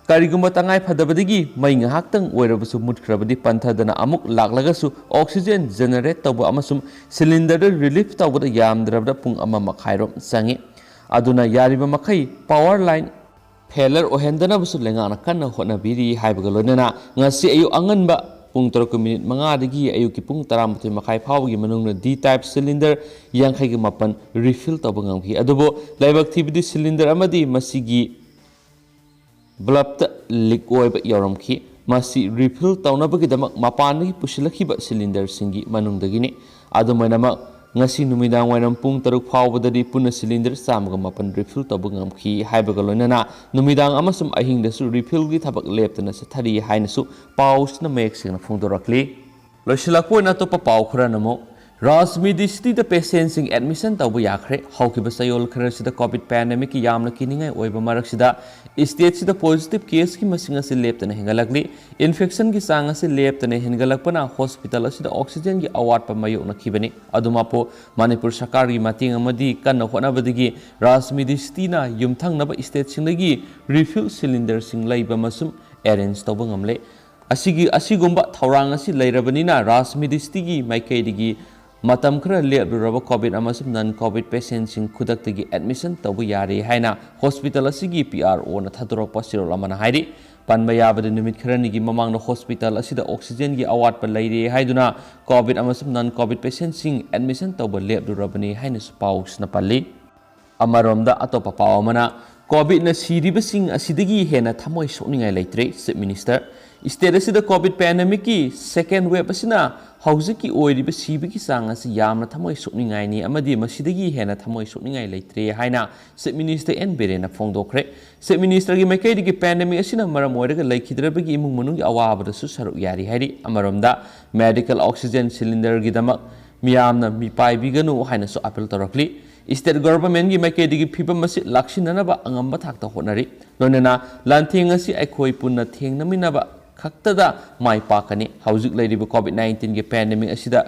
ꯀꯔꯤꯒꯨꯝꯕ ꯇꯉꯥꯏ ꯐꯗꯕꯗꯒꯤ ꯃꯩ ꯉꯥꯏꯍꯥꯛꯇꯪ ꯑꯣꯏꯔꯕꯁꯨ ꯃꯨꯠꯈ꯭ꯔꯕꯗꯤ ꯄꯟꯊꯗꯅ ꯑꯃꯨꯛ ꯂꯥꯛꯂꯒꯁꯨ ꯑꯣꯛꯁꯤꯖꯦꯟ ꯖꯦꯅꯦꯔꯦꯠ ꯇꯧꯕ ꯑꯃꯁꯨꯡ ꯁꯤꯂꯤꯟꯗꯔꯗ ꯔꯤꯂꯤꯐ ꯇꯧꯕꯗ ꯌꯥꯝꯗ꯭ꯔꯕꯗ ꯄꯨꯡ ꯑꯃ ꯃꯈꯥꯏꯔꯣꯝ ꯆꯪꯏ꯫ ꯑꯗꯨꯅ ꯌꯥꯔꯤꯕ ꯃꯈꯩ ꯄꯥꯋꯔ ꯂꯥꯏꯟ ꯐꯦꯂꯔ ꯑꯣꯏꯍꯟꯗꯅꯕꯁꯨ ꯂꯩꯉꯥꯛꯅ ꯀꯟꯅ ꯍꯣꯠꯅꯕꯤꯔꯤ ꯍꯥꯏꯕꯒ ꯂꯣꯏꯅꯅ ꯉꯁꯤ ꯑꯌꯨꯛ ꯑꯉꯟꯕ ꯄꯨꯡ ꯇꯔꯨꯛꯀ ꯃꯤꯅꯤꯠ ꯃꯉꯥꯗꯒꯤ ꯑꯌꯨꯛꯀꯤ ꯄꯨꯡ ꯇꯔꯥꯃꯥꯊꯣꯏ ꯃꯈꯥꯏ ꯐꯥꯎꯕꯒꯤ ꯃꯅꯨꯡꯗ D type cylinder ꯌꯥꯡꯈꯩꯒ ꯃꯥꯄꯟ refill ꯇꯧꯕ ꯉꯝꯈꯤ꯫ ꯑꯗꯨꯕꯨ ꯂꯥꯏꯕꯛ ꯊꯤꯕꯗꯤ cylinder ꯑꯃꯗꯤ ꯃꯁꯤꯒꯤ bulbꯇ leak ꯑꯣꯏꯕ ꯌꯥꯎꯔꯝꯈꯤ꯫ ꯃꯁꯤ refill ꯇꯧꯅꯕꯒꯤꯗꯃꯛ ꯃꯄꯥꯟꯗꯒꯤ ꯄꯨꯁꯤꯜꯂꯛꯈꯤꯕ cylinderꯁꯤꯡꯒꯤ ꯃꯅꯨꯡꯗꯒꯤꯅꯤ꯫ ꯑꯗꯨꯝ ꯑꯣꯏꯅꯃꯛ, ꯉꯁꯤ ꯅꯨꯃꯤꯗꯥꯡ ꯋꯥꯏꯔꯝ ꯄꯨꯡ ꯇꯔꯨꯛ ꯐꯥꯎꯕꯗꯗꯤ ꯄꯨꯟꯅ cylinder ꯆꯥꯝꯃꯒ ꯃꯥꯄꯟ refill ꯇꯧꯕ ꯉꯝꯈꯤ ꯍꯥꯏꯕꯒ ꯂꯣꯏꯅꯅ, ꯅꯨꯃꯤꯗꯥꯡ ꯑꯃꯁꯨꯡ ꯑꯍꯤꯡꯗꯁꯨ refillꯒꯤ ꯊꯕꯛ ꯂꯦꯞꯇꯅ ꯆꯠꯊꯔꯤ ꯍꯥꯏꯅꯁꯨ ꯄꯥꯎꯁꯤꯅ ꯃꯌꯦꯛ ꯁꯦꯡꯅ ꯐꯣꯡꯗꯣꯔꯛꯂꯤ꯫ ꯂꯣꯏꯁꯤꯜꯂꯛꯄ ꯑꯣꯏꯅ ꯑꯇꯣꯞꯄ ꯄꯥꯎ ꯈꯔꯅ ꯑꯃꯨꯛ, ꯔꯥꯖꯃꯤꯗꯤ cityꯗ patientꯁꯤꯡ admission ꯇꯧꯕ ꯌꯥꯈ꯭ꯔꯦ꯫ ꯍꯧꯈꯤꯕ ꯆꯌꯣꯜ ꯈꯔꯁꯤꯗ COVID pandemicꯀꯤ ꯌꯥꯝꯅ ꯀꯤꯅꯤꯡꯉꯥꯏ ꯑꯣꯏꯕ ꯃꯔꯛꯁꯤꯗ stateꯁꯤꯗ positive caseꯀꯤ ꯃꯁꯤꯡ ꯑꯁꯤ ꯂꯦꯞꯇꯅ ꯍꯦꯟꯒꯠꯂꯛꯂꯤ꯫ Infectionꯒꯤ ꯆꯥꯡ ꯑꯁꯤ ꯂꯦꯞꯇꯅ ꯍꯦꯟꯒꯠꯂꯛꯄꯅ hospital ꯑꯁꯤꯗ oxygenꯒꯤ ꯑꯋꯥꯠꯄ ꯃꯥꯌꯣꯛꯅꯈꯤꯕꯅꯤ꯫ ꯑꯗꯨꯃꯛꯄꯨ, ꯃꯅꯤꯄꯨꯔ ꯁꯔꯀꯥꯔꯒꯤ ꯃꯇꯦꯡ ꯑꯃꯗꯤ ꯀꯟꯅ ꯍꯣꯠꯅꯕꯗꯒꯤ ꯔꯥꯖꯃꯤꯗꯤ cityꯅ ꯌꯨꯝꯊꯪꯅꯕ stateꯁꯤꯡꯗꯒꯤ refill cylinderꯁꯤꯡ ꯂꯩꯕ ꯑꯃꯁꯨꯡ arrange ꯇꯧꯕ ꯉꯝꯂꯦ꯫ ꯑꯁꯤꯒꯤ, ꯑꯁꯤꯒꯨꯝꯕ ꯊꯧꯔꯥꯡ ꯑꯁꯤ ꯂꯩꯔꯕꯅꯤꯅ ꯔꯥꯖꯃꯤꯗꯤ cityꯒꯤ ꯃꯥꯏꯀꯩꯗꯒꯤ ꯃꯇꯝ ꯈꯔ ꯂꯦꯞꯂꯨꯔꯕ COVID ꯑꯃꯁꯨꯡ non COVID patientꯁꯤꯡ ꯈꯨꯗꯛꯇꯒꯤ admission ꯇꯧꯕ ꯌꯥꯔꯦ ꯍꯥꯏꯅ hospital ꯑꯁꯤꯒꯤ PROꯅ ꯊꯥꯗꯣꯔꯛꯄ ꯆꯦꯔꯣꯜ ꯑꯃꯅ ꯍꯥꯏꯔꯤ꯫ ꯄꯟꯕ ꯌꯥꯕꯗꯤ, ꯅꯨꯃꯤꯠ ꯈꯔꯅꯤꯒꯤ ꯃꯃꯥꯡꯗ hospital ꯑꯁꯤꯗ oxygenꯒꯤ ꯑꯋꯥꯠꯄ ꯂꯩꯔꯦ ꯍꯥꯏꯗꯨꯅ COVID ꯑꯃꯁꯨꯡ non COVID patientꯁꯤꯡ admission ꯇꯧꯕ ꯂꯦꯞꯂꯨꯔꯕꯅꯤ ꯍꯥꯏꯅꯁꯨ ꯄꯥꯎꯁꯤꯅ ꯄꯜꯂꯤ꯫ ꯑꯃꯔꯣꯝꯗ, ꯑꯇꯣꯞꯄ ꯄꯥꯎ ꯑꯃꯅ, COVIDꯅ ꯁꯤꯔꯤꯕꯁꯤꯡ ꯑꯁꯤꯗꯒꯤ ꯍꯦꯟꯅ ꯊꯃꯣꯏ ꯁꯣꯛꯅꯤꯡꯉꯥꯏ ꯂꯩꯇ꯭ꯔꯦ꯫ Chief Minister, state ꯑꯁꯤꯗ COVID pandemicꯀꯤ second wave ꯑꯁꯤꯅ ꯍꯧꯖꯤꯛꯀꯤ ꯑꯣꯏꯔꯤꯕ ꯁꯤꯕꯒꯤ ꯆꯥꯡ ꯑꯁꯤ ꯌꯥꯝꯅ ꯊꯃꯣꯏ ꯁꯣꯛꯅꯤꯡꯉꯥꯏꯅꯤ ꯑꯃꯗꯤ ꯃꯁꯤꯗꯒꯤ ꯍꯦꯟꯅ ꯊꯃꯣꯏ ꯁꯣꯛꯅꯤꯡꯉꯥꯏ ꯂꯩꯇ꯭ꯔꯦ ꯍꯥꯏꯅ Chief Minister ꯑꯦꯟ ꯕꯤꯔꯦꯟꯅ ꯐꯣꯡꯗꯣꯛꯈ꯭ꯔꯦ꯫ Chief Ministerꯒꯤ ꯃꯥꯏꯀꯩꯗꯒꯤ pandemic ꯑꯁꯤꯅ ꯃꯔꯝ ꯑꯣꯏꯔꯒ ꯂꯩꯈꯤꯗ꯭ꯔꯕꯒꯤ ꯏꯃꯨꯡ ꯃꯅꯨꯡꯒꯤ ꯑꯋꯥꯕꯗꯁꯨ ꯁꯔꯨꯛ ꯌꯥꯔꯤ ꯍꯥꯏꯔꯤ꯫ ꯑꯃꯔꯣꯝꯗ, medical oxygen cylinderꯒꯤꯗꯃꯛ ꯃꯤꯌꯥꯝꯅ ꯃꯤꯄꯥꯏꯕꯤꯒꯅꯨ ꯍꯥꯏꯅꯁꯨ appeal ꯇꯧꯔꯛꯂꯤ꯫ State governmentꯀꯤ ꯃꯥꯏꯀꯩꯗꯒꯤ ꯐꯤꯚꯝ ꯑꯁꯤ ꯂꯥꯛꯁꯤꯟꯅꯅꯕ ꯑꯉꯝꯕ ꯊꯥꯛꯇ ꯍꯣꯠꯅꯔꯤ꯫ ꯂꯣꯏꯅꯅ ꯂꯥꯟꯊꯦꯡ ꯑꯁꯤ ꯑꯩꯈꯣꯏ ꯄꯨꯟꯅ ꯊꯦꯡꯅꯃꯤꯟꯅꯕ ꯈꯛꯇꯗ ꯃꯥꯏ ꯄꯥꯛꯀꯅꯤ꯫ ꯍꯧꯖꯤꯛ ꯂꯩꯔꯤꯕ COVID nineteenꯒꯤ pandemic ꯑꯁꯤꯗ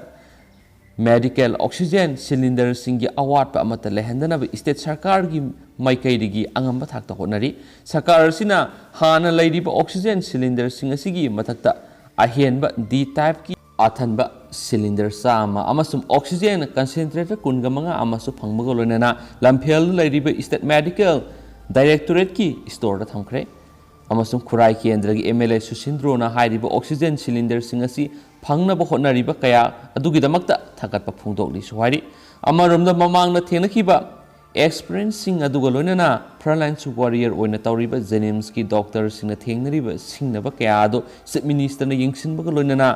medical oxygen cylinderꯁꯤꯡꯒꯤ ꯑꯋꯥꯠꯄ ꯑꯃꯠꯇ ꯂꯩꯍꯟꯗꯅꯕ state ꯁꯔꯀꯥꯔꯒꯤ ꯃꯥꯏꯀꯩꯗꯒꯤ ꯑꯉꯝꯕ ꯊꯥꯛꯇ ꯍꯣꯠꯅꯔꯤ꯫ ꯁꯔꯀꯥꯔ ꯑꯁꯤꯅ ꯍꯥꯟꯅ ꯂꯩꯔꯤꯕ oxygen cylinderꯁꯤꯡ ꯑꯁꯤꯒꯤ ꯃꯊꯛꯇ ꯑꯍꯦꯟꯕ D typeꯀꯤ ꯑꯊꯟꯕ cylinder ꯆꯥꯝꯃ ꯑꯃꯁꯨꯡ oxygen concentrator ꯀꯨꯟꯒ ꯃꯉꯥ ꯑꯃꯁꯨ ꯐꯪꯕꯒ ꯂꯣꯏꯅꯅ ꯂꯝꯐꯦꯜꯗ ꯂꯩꯔꯤꯕ state medical directorateꯀꯤ storeꯗ ꯊꯝꯈ꯭ꯔꯦ꯫ ꯑꯃꯁꯨꯡ ꯈꯨꯔꯥꯏ ꯀꯦꯟꯗ꯭ꯔꯒꯤ ꯑꯦꯝ ꯑꯦꯜ ꯑꯦ ꯁꯨꯁꯤꯟꯗ꯭ꯔꯣꯅ ꯍꯥꯏꯔꯤꯕ ꯑꯣꯛꯁꯤꯖꯦꯟ ꯁꯤꯂꯤꯟꯗꯔꯁꯤꯡ ꯑꯁꯤ ꯐꯪꯅꯕ ꯍꯣꯠꯅꯔꯤꯕ ꯀꯌꯥ ꯑꯗꯨꯒꯤꯗꯃꯛꯇ ꯊꯥꯒꯠꯄ ꯐꯣꯡꯗꯣꯛꯂꯤꯁꯨ ꯍꯥꯏꯔꯤ꯫ ꯑꯃꯔꯣꯝꯗ, ꯃꯃꯥꯡꯗ ꯊꯦꯡꯅꯈꯤꯕ ꯑꯦꯛꯁꯄꯤꯔꯤꯌꯦꯟꯁꯁꯤꯡ ꯑꯗꯨꯒ ꯂꯣꯏꯅꯅ ꯐ꯭ꯔꯟꯂꯥꯏꯟ ꯋꯥꯔꯤꯌꯔ ꯑꯣꯏꯅ ꯇꯧꯔꯤꯕ ꯖꯦꯅꯤꯝꯁꯀꯤ ꯗꯣꯛꯇꯔꯁꯤꯡꯅ ꯊꯦꯡꯅꯔꯤꯕ ꯁꯤꯡꯅꯕ ꯀꯌꯥ ꯑꯗꯨ ꯆꯤꯐ ꯃꯤꯅꯤꯁꯇꯔꯅ ꯌꯦꯡꯁꯤꯟꯕꯒ ꯂꯣꯏꯅꯅ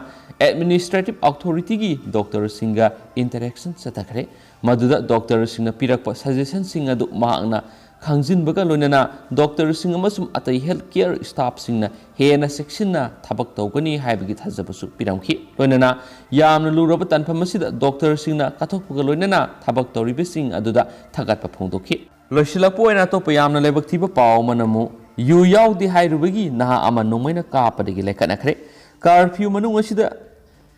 ꯑꯦꯗꯃꯤꯅꯤꯁꯇ꯭ꯔꯦꯇꯤꯚ ꯑꯣꯊꯣꯔꯤꯇꯤꯒꯤ ꯗꯣꯛꯇꯔꯁꯤꯡꯒ ꯏꯟꯇꯔꯦꯛꯁꯟ ꯆꯠꯊꯈ꯭ꯔꯦ꯫ ꯃꯗꯨꯗ ꯗꯣꯛꯇꯔꯁꯤꯡꯅ ꯄꯤꯔꯛꯄ ꯁꯖꯦꯁꯟꯁꯤꯡ ꯑꯗꯨ ꯃꯍꯥꯛꯅ ꯈꯪꯖꯤꯟꯕꯒ ꯂꯣꯏꯅꯅ ꯗꯣꯛꯇꯔꯁꯤꯡ ꯑꯃꯁꯨꯡ ꯑꯇꯩ ꯍꯦꯜꯊ ꯀꯦꯌꯔ ꯁ꯭ꯇꯥꯐꯁꯤꯡꯅ ꯍꯦꯟꯅ ꯆꯦꯛꯁꯤꯟꯅ ꯊꯕꯛ ꯇꯧꯒꯅꯤ ꯍꯥꯏꯕꯒꯤ ꯊꯥꯖꯕꯁꯨ ꯄꯤꯔꯝꯈꯤ꯫ ꯂꯣꯏꯅꯅ ꯌꯥꯝꯅ ꯂꯨꯔꯕ ꯇꯥꯟꯐꯝ ꯑꯁꯤꯗ ꯗꯣꯛꯇꯔꯁꯤꯡꯅ ꯀꯠꯊꯣꯛꯄꯒ ꯂꯣꯏꯅꯅ ꯊꯕꯛ ꯇꯧꯔꯤꯕꯁꯤꯡ ꯑꯗꯨꯗ ꯊꯥꯒꯠꯄ ꯐꯣꯡꯗꯣꯛꯈꯤ꯫ ꯂꯣꯏꯁꯤꯜꯂꯛꯄ ꯑꯣꯏꯅ ꯑꯇꯣꯞꯄ ꯌꯥꯝꯅ ꯂꯥꯏꯕꯛ ꯊꯤꯕ ꯄꯥꯎ ꯑꯃꯅ ꯑꯃꯨꯛ ꯌꯨ ꯌꯥꯎꯗꯦ ꯍꯥꯏꯔꯨꯕꯒꯤ ꯅꯍꯥ ꯑꯃ ꯅꯣꯡꯃꯩꯅ ꯀꯥꯞꯄꯗꯒꯤ ꯂꯩꯈꯠꯅꯈ꯭ꯔꯦ꯫ ꯀꯥꯔꯐ꯭ꯌꯨ ꯃꯅꯨꯡ ꯑꯁꯤꯗ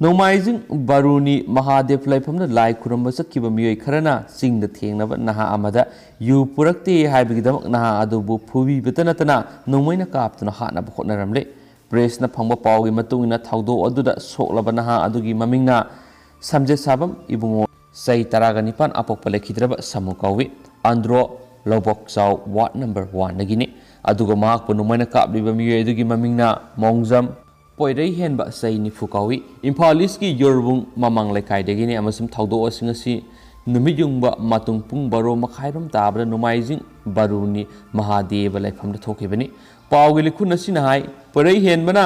ꯅꯣꯡꯃꯥꯏꯖꯤꯡ ꯕꯥꯔꯨꯅꯤ ꯃꯍꯥꯗꯦꯕ ꯂꯥꯏꯐꯝꯗ ꯂꯥꯏ ꯈꯨꯔꯨꯝꯕ ꯆꯠꯈꯤꯕ ꯃꯤꯑꯣꯏ ꯈꯔꯅ ꯆꯤꯡꯗ ꯊꯦꯡꯅꯕ ꯅꯍꯥ ꯑꯃꯗ ꯌꯨ ꯄꯨꯔꯛꯇꯦ ꯍꯥꯏꯕꯒꯤꯗꯃꯛ ꯅꯍꯥ ꯑꯗꯨꯕꯨ ꯐꯨꯕꯤꯕꯇ ꯅꯠꯇꯅ ꯅꯣꯡꯃꯩꯅ ꯀꯥꯞꯇꯨꯅ ꯍꯥꯠꯅꯕ ꯍꯣꯠꯅꯔꯝꯂꯦ꯫ ꯄ꯭ꯔꯦꯁꯅ ꯐꯪꯕ ꯄꯥꯎꯒꯤ ꯃꯇꯨꯡ ꯏꯟꯅ, ꯊꯧꯗꯣꯛ ꯑꯗꯨꯗ ꯁꯣꯛꯂꯕ ꯅꯍꯥ ꯑꯗꯨꯒꯤ ꯃꯃꯤꯡꯅ ꯁꯝꯖꯦꯠꯁꯥꯕꯝ ꯏꯕꯨꯡꯉꯣ, ꯆꯍꯤ ꯇꯔꯥꯒ ꯅꯤꯄꯥꯟ, ꯑꯄꯣꯛꯄ ꯂꯩꯈꯤꯗ꯭ꯔꯕ ꯁꯥꯃꯨ ꯀꯧꯏ꯫ ꯑꯟꯗ꯭ꯔꯣ ꯂꯧꯕꯣꯛꯆꯥꯎ ꯋꯥꯔꯗ ꯅꯝꯕꯔ ꯋꯥꯟꯗꯒꯤꯅꯤ꯫ ꯑꯗꯨꯒ ꯃꯍꯥꯛꯄꯨ ꯅꯣꯡꯃꯩꯅ ꯀꯥꯞꯂꯤꯕ ꯃꯤꯑꯣꯏ ꯑꯗꯨꯒꯤ ꯃꯃꯤꯡꯅ ꯃꯣꯡꯖꯝ ꯄꯣꯏꯔꯩꯍꯦꯟꯕ, ꯆꯍꯤ ꯅꯤꯐꯨ ꯀꯧꯏ꯫ ꯏꯝꯐꯥꯜ ꯏꯁꯀꯤ ꯌꯣꯔꯕꯨꯡ ꯃꯃꯥꯡ ꯂꯩꯀꯥꯏꯗꯒꯤꯅꯤ ꯑꯃꯁꯨꯡ ꯊꯧꯗꯣꯛꯁꯤꯡ ꯑꯁꯤ ꯅꯨꯃꯤꯠ ꯌꯨꯡꯕ ꯃꯇꯨꯡ ꯄꯨꯡ ꯕꯥꯔꯣ ꯃꯈꯥꯏꯔꯣꯝ ꯇꯥꯕꯗ ꯅꯣꯡꯃꯥꯏꯖꯤꯡ ꯕꯥꯔꯨꯅꯤ ꯃꯍꯥꯗꯦꯕ ꯂꯩꯐꯝꯗ ꯊꯣꯛꯈꯤꯕꯅꯤ꯫ ꯄꯥꯎꯒꯤ ꯂꯤꯈꯨꯟ ꯑꯁꯤꯅ ꯍꯥꯏ, ꯄꯣꯏꯔꯩꯍꯦꯟꯕꯅ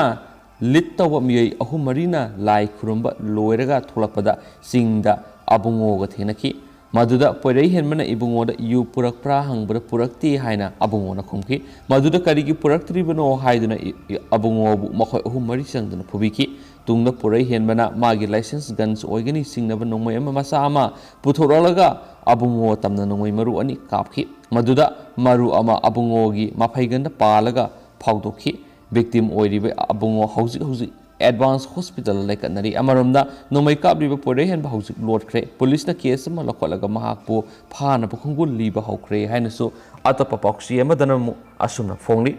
ꯂꯤꯗ ꯇꯧꯕ ꯃꯤꯑꯣꯏ ꯑꯍꯨꯝ ꯃꯔꯤꯅ ꯂꯥꯏ ꯈꯨꯔꯨꯝꯕ ꯂꯣꯏꯔꯒ ꯊꯣꯛꯂꯛꯄꯗ ꯆꯤꯡꯗ ꯑꯕꯨꯡꯉꯣꯒ ꯊꯦꯡꯅꯈꯤ꯫ ꯃꯗꯨꯗ ꯄꯣꯏꯔꯩꯍꯦꯟꯕꯅ ꯏꯕꯨꯡꯉꯣꯗ ꯌꯨ ꯄꯨꯔꯛꯄ꯭ꯔꯥ ꯍꯪꯕꯗ ꯄꯨꯔꯛꯇꯦ ꯍꯥꯏꯅ ꯑꯕꯨꯡꯉꯣꯅ ꯈꯨꯝꯈꯤ꯫ ꯃꯗꯨꯗ ꯀꯔꯤꯒꯤ ꯄꯨꯔꯛꯇ꯭ꯔꯤꯕꯅꯣ ꯍꯥꯏꯗꯨꯅ ꯏ-, ꯏ-, ꯑꯕꯨꯡꯉꯣꯕꯨ ꯃꯈꯣꯏ ꯑꯍꯨꯝ ꯃꯔꯤ ꯆꯪꯗꯨꯅ ꯐꯨꯕꯤꯈꯤ꯫ ꯇꯨꯡꯗ ꯄꯣꯏꯔꯩꯍꯦꯟꯕꯅ ꯃꯥꯒꯤ ꯂꯥꯏꯁꯦꯟꯁ ꯒꯟꯁ ꯑꯣꯏꯒꯅꯤ ꯆꯤꯡꯅꯕ ꯅꯣꯡꯃꯩ ꯑꯃ ꯃꯆꯥ ꯑꯃ ꯄꯨꯊꯣꯔꯛꯂꯒ ꯑꯕꯨꯡꯉꯣ ꯇꯝꯅ ꯅꯣꯡꯃꯩ ꯃꯔꯨ ꯑꯅꯤ ꯀꯥꯞꯈꯤ꯫ ꯃꯗꯨꯗ ꯃꯔꯨ ꯑꯃ ꯑꯕꯨꯡꯉꯣꯒꯤ ꯃꯐꯩꯒꯟꯗ ꯄꯥꯜꯂꯒ ꯐꯥꯎꯗꯣꯛꯈꯤ꯫ ꯚꯤꯛꯇꯤꯝ ꯑꯣꯏꯔꯤꯕ ꯑꯕꯨꯡꯉꯣ ꯍꯧꯖꯤꯛ ꯍꯧꯖꯤꯛ ꯑꯦꯗꯚꯥꯟꯁ ꯍꯣꯁꯄꯤꯇꯥꯜꯗ ꯂꯩꯈꯠꯅꯔꯤ꯫ ꯑꯃꯔꯣꯝꯗ, ꯅꯣꯡꯃꯩ ꯀꯥꯞꯂꯤꯕ ꯄꯣꯏꯔꯩꯍꯦꯟꯕ ꯍꯧꯖꯤꯛ ꯂꯣꯠꯈ꯭ꯔꯦ꯫ ꯄꯨꯂꯤꯁꯅ ꯀꯦꯁ ꯑꯃ ꯂꯧꯈꯠꯂꯒ ꯃꯍꯥꯛꯄꯨ ꯐꯥꯅꯕ ꯈꯣꯡꯒꯨꯜ ꯂꯤꯕ ꯍꯧꯈ꯭ꯔꯦ ꯍꯥꯏꯅꯁꯨ ꯑꯇꯣꯞꯄ ꯄꯥꯎꯆꯦ ꯑꯃꯗꯅ ꯑꯃꯨꯛ ꯑꯁꯨꯝꯅ ꯐꯣꯡꯂꯤ꯫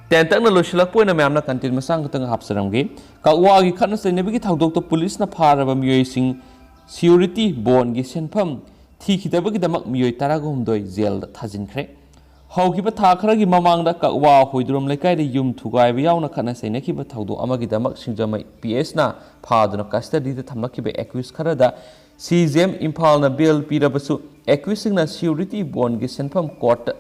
ꯇꯦꯟꯇꯛꯅ ꯂꯣꯏꯁꯤꯜꯂꯛꯄ ꯑꯣꯏꯅ ꯃꯌꯥꯝꯅ ꯀꯟꯇꯦꯟ ꯃꯆꯥ ꯈꯛꯇꯪ ꯍꯥꯞꯆꯔꯝꯒꯦ꯫ ꯀꯛꯋꯥꯒꯤ ꯈꯠꯅ ꯆꯩꯅꯕꯒꯤ ꯊꯧꯗꯣꯛꯇ ꯄꯨꯂꯤꯁꯅ ꯐꯥꯔꯕ ꯃꯤꯑꯣꯏꯁꯤꯡ ꯁꯤꯌꯨꯔꯤꯇꯤ ꯕꯣꯟꯒꯤ ꯁꯦꯟꯐꯝ ꯊꯤꯈꯤꯗꯕꯒꯤꯗꯃꯛ ꯃꯤꯑꯣꯏ ꯇꯔꯥꯒ ꯍꯨꯝꯗꯣꯏ ꯖꯦꯜꯗ ꯊꯥꯖꯤꯟꯈ꯭ꯔꯦ꯫ ꯍꯧꯈꯤꯕ ꯊꯥ ꯈꯔꯒꯤ ꯃꯃꯥꯡꯗ ꯀꯛꯋꯥ ꯍꯣꯏꯗ꯭ꯔꯣꯝ ꯂꯩꯀꯥꯏꯗ ꯌꯨꯝ ꯊꯨꯒꯥꯏꯕ ꯌꯥꯎꯅ ꯈꯠꯅ ꯆꯩꯅꯈꯤꯕ ꯊꯧꯗꯣꯛ ꯑꯃꯒꯤꯗꯃꯛ ꯁꯤꯡꯖꯃꯩ ꯄꯤ ꯑꯦꯁꯅ ꯐꯥꯗꯨꯅ ꯀꯁꯇꯗꯤꯗ ꯊꯝꯂꯛꯈꯤꯕ ꯑꯦꯀ꯭ꯌꯨꯁ ꯈꯔꯗ ꯁꯤ ꯖꯤ ꯑꯦꯝ ꯏꯝꯐꯥꯜꯅ ꯕꯦꯜ ꯄꯤꯔꯕꯁꯨ ꯑꯦꯀ꯭ꯌꯨꯁꯁꯤꯡꯅ ꯁꯤꯌꯨꯔꯤꯇꯤ ꯕꯣꯟꯒꯤ ꯁꯦꯟꯐꯝ ꯀꯣꯔꯠꯇ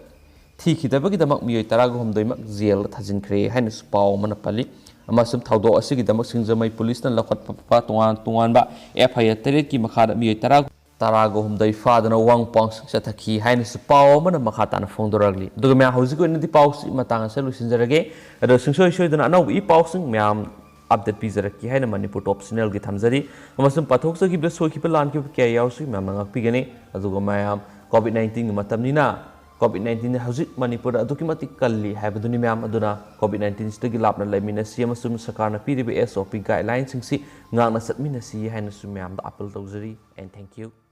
ꯊꯤꯈꯤꯗꯕꯒꯤꯗꯃꯛ ꯃꯤꯑꯣꯏ ꯇꯔꯥꯒ ꯍꯨꯝꯗꯣꯏꯃꯛ ꯖꯦꯜꯗ ꯊꯥꯖꯤꯟꯈ꯭ꯔꯦ ꯍꯥꯏꯅꯁꯨ ꯄꯥꯎ ꯑꯃꯅ ꯄꯜꯂꯤ꯫ ꯑꯃꯁꯨꯡ ꯊꯧꯗꯣꯛ ꯑꯁꯤꯒꯤꯗꯃꯛ ꯁꯤꯡꯖꯃꯩ ꯄꯨꯂꯤꯁꯅ ꯂꯧꯈꯠꯄ ꯇꯣꯉꯥꯟ ꯇꯣꯉꯥꯟꯕ ꯑꯦꯐ ꯑꯥꯏ ꯑꯥꯔ ꯇꯔꯦꯠꯀꯤ ꯃꯈꯥꯗ ꯃꯤꯑꯣꯏ ꯇꯔꯥ ꯇꯔꯥꯒ ꯍꯨꯝꯗꯣꯏ ꯐꯥꯗꯨꯅ ꯋꯥꯡ ꯄꯥꯎꯁꯤꯡ ꯆꯠꯊꯈꯤ ꯍꯥꯏꯅꯁꯨ ꯄꯥꯎ ꯑꯃꯅ ꯃꯈꯥ ꯇꯥꯅ ꯐꯣꯡꯗꯣꯔꯛꯂꯤ꯫ ꯑꯗꯨꯒ ꯃꯌꯥꯝ, ꯍꯧꯖꯤꯛꯀꯤ ꯑꯣꯏꯅꯗꯤ ꯄꯥꯎꯁꯤ ꯃꯇꯥꯡ ꯑꯁꯤꯗ ꯂꯣꯏꯁꯤꯟꯖꯔꯒꯦ꯫ ꯑꯗꯣ ꯁꯨꯡꯁꯣꯏ ꯁꯣꯏꯗꯅ ꯑꯅꯧꯕ ꯏ ꯄꯥꯎꯁꯤꯡ ꯃꯌꯥꯝ ꯑꯞꯗꯦꯠ ꯄꯤꯖꯔꯛꯀꯦ ꯍꯥꯏꯅ ꯃꯅꯤꯄꯨꯔ ꯇꯣꯞ ꯆꯦꯅꯦꯜꯒꯤ ꯊꯝꯖꯔꯤ꯫ ꯑꯃꯁꯨꯡ ꯄꯥꯊꯣꯛꯆꯈꯤꯕꯗ ꯁꯣꯏꯈꯤꯕ ꯂꯥꯟꯈꯤꯕ ꯀꯌꯥ ꯌꯥꯎꯔꯁꯨ ꯃꯌꯥꯝꯅ ꯉꯥꯛꯄꯤꯒꯅꯤ꯫ ꯑꯗꯨꯒ ꯃꯌꯥꯝ, ꯀꯣꯚꯤꯗ ꯅꯥꯏꯟꯇꯤꯟꯒꯤ ꯃꯇꯝꯅꯤꯅ ꯀꯣꯚꯤꯗ ꯅꯥꯏꯟꯇꯤꯟ ꯍꯧꯖꯤꯛ ꯃꯅꯤꯄꯨꯔꯗ ꯑꯗꯨꯛꯀꯤ ꯃꯇꯤꯛ ꯀꯜꯂꯤ ꯍꯥꯏꯕꯗꯨꯅꯤ ꯃꯌꯥꯝ꯫ ꯑꯗꯨꯅ ꯀꯣꯚꯤꯗ ꯅꯥꯏꯟꯇꯤꯟꯁꯤꯗꯒꯤ ꯂꯥꯞꯅ ꯂꯩꯃꯤꯟꯅꯁꯤ ꯑꯃꯁꯨꯡ ꯁꯔꯀꯥꯔꯅ ꯄꯤꯔꯤꯕ ꯑꯦꯁ ꯑꯣ ꯄꯤ ꯒꯥꯏꯗꯂꯥꯏꯟꯁꯤꯡꯁꯤ ꯉꯥꯛꯅ ꯆꯠꯃꯤꯟꯅꯁꯤ ꯍꯥꯏꯅꯁꯨ ꯃꯌꯥꯝꯗ ꯑꯥꯄꯤꯜ ꯇꯧꯖꯔꯤ꯫ And thank you.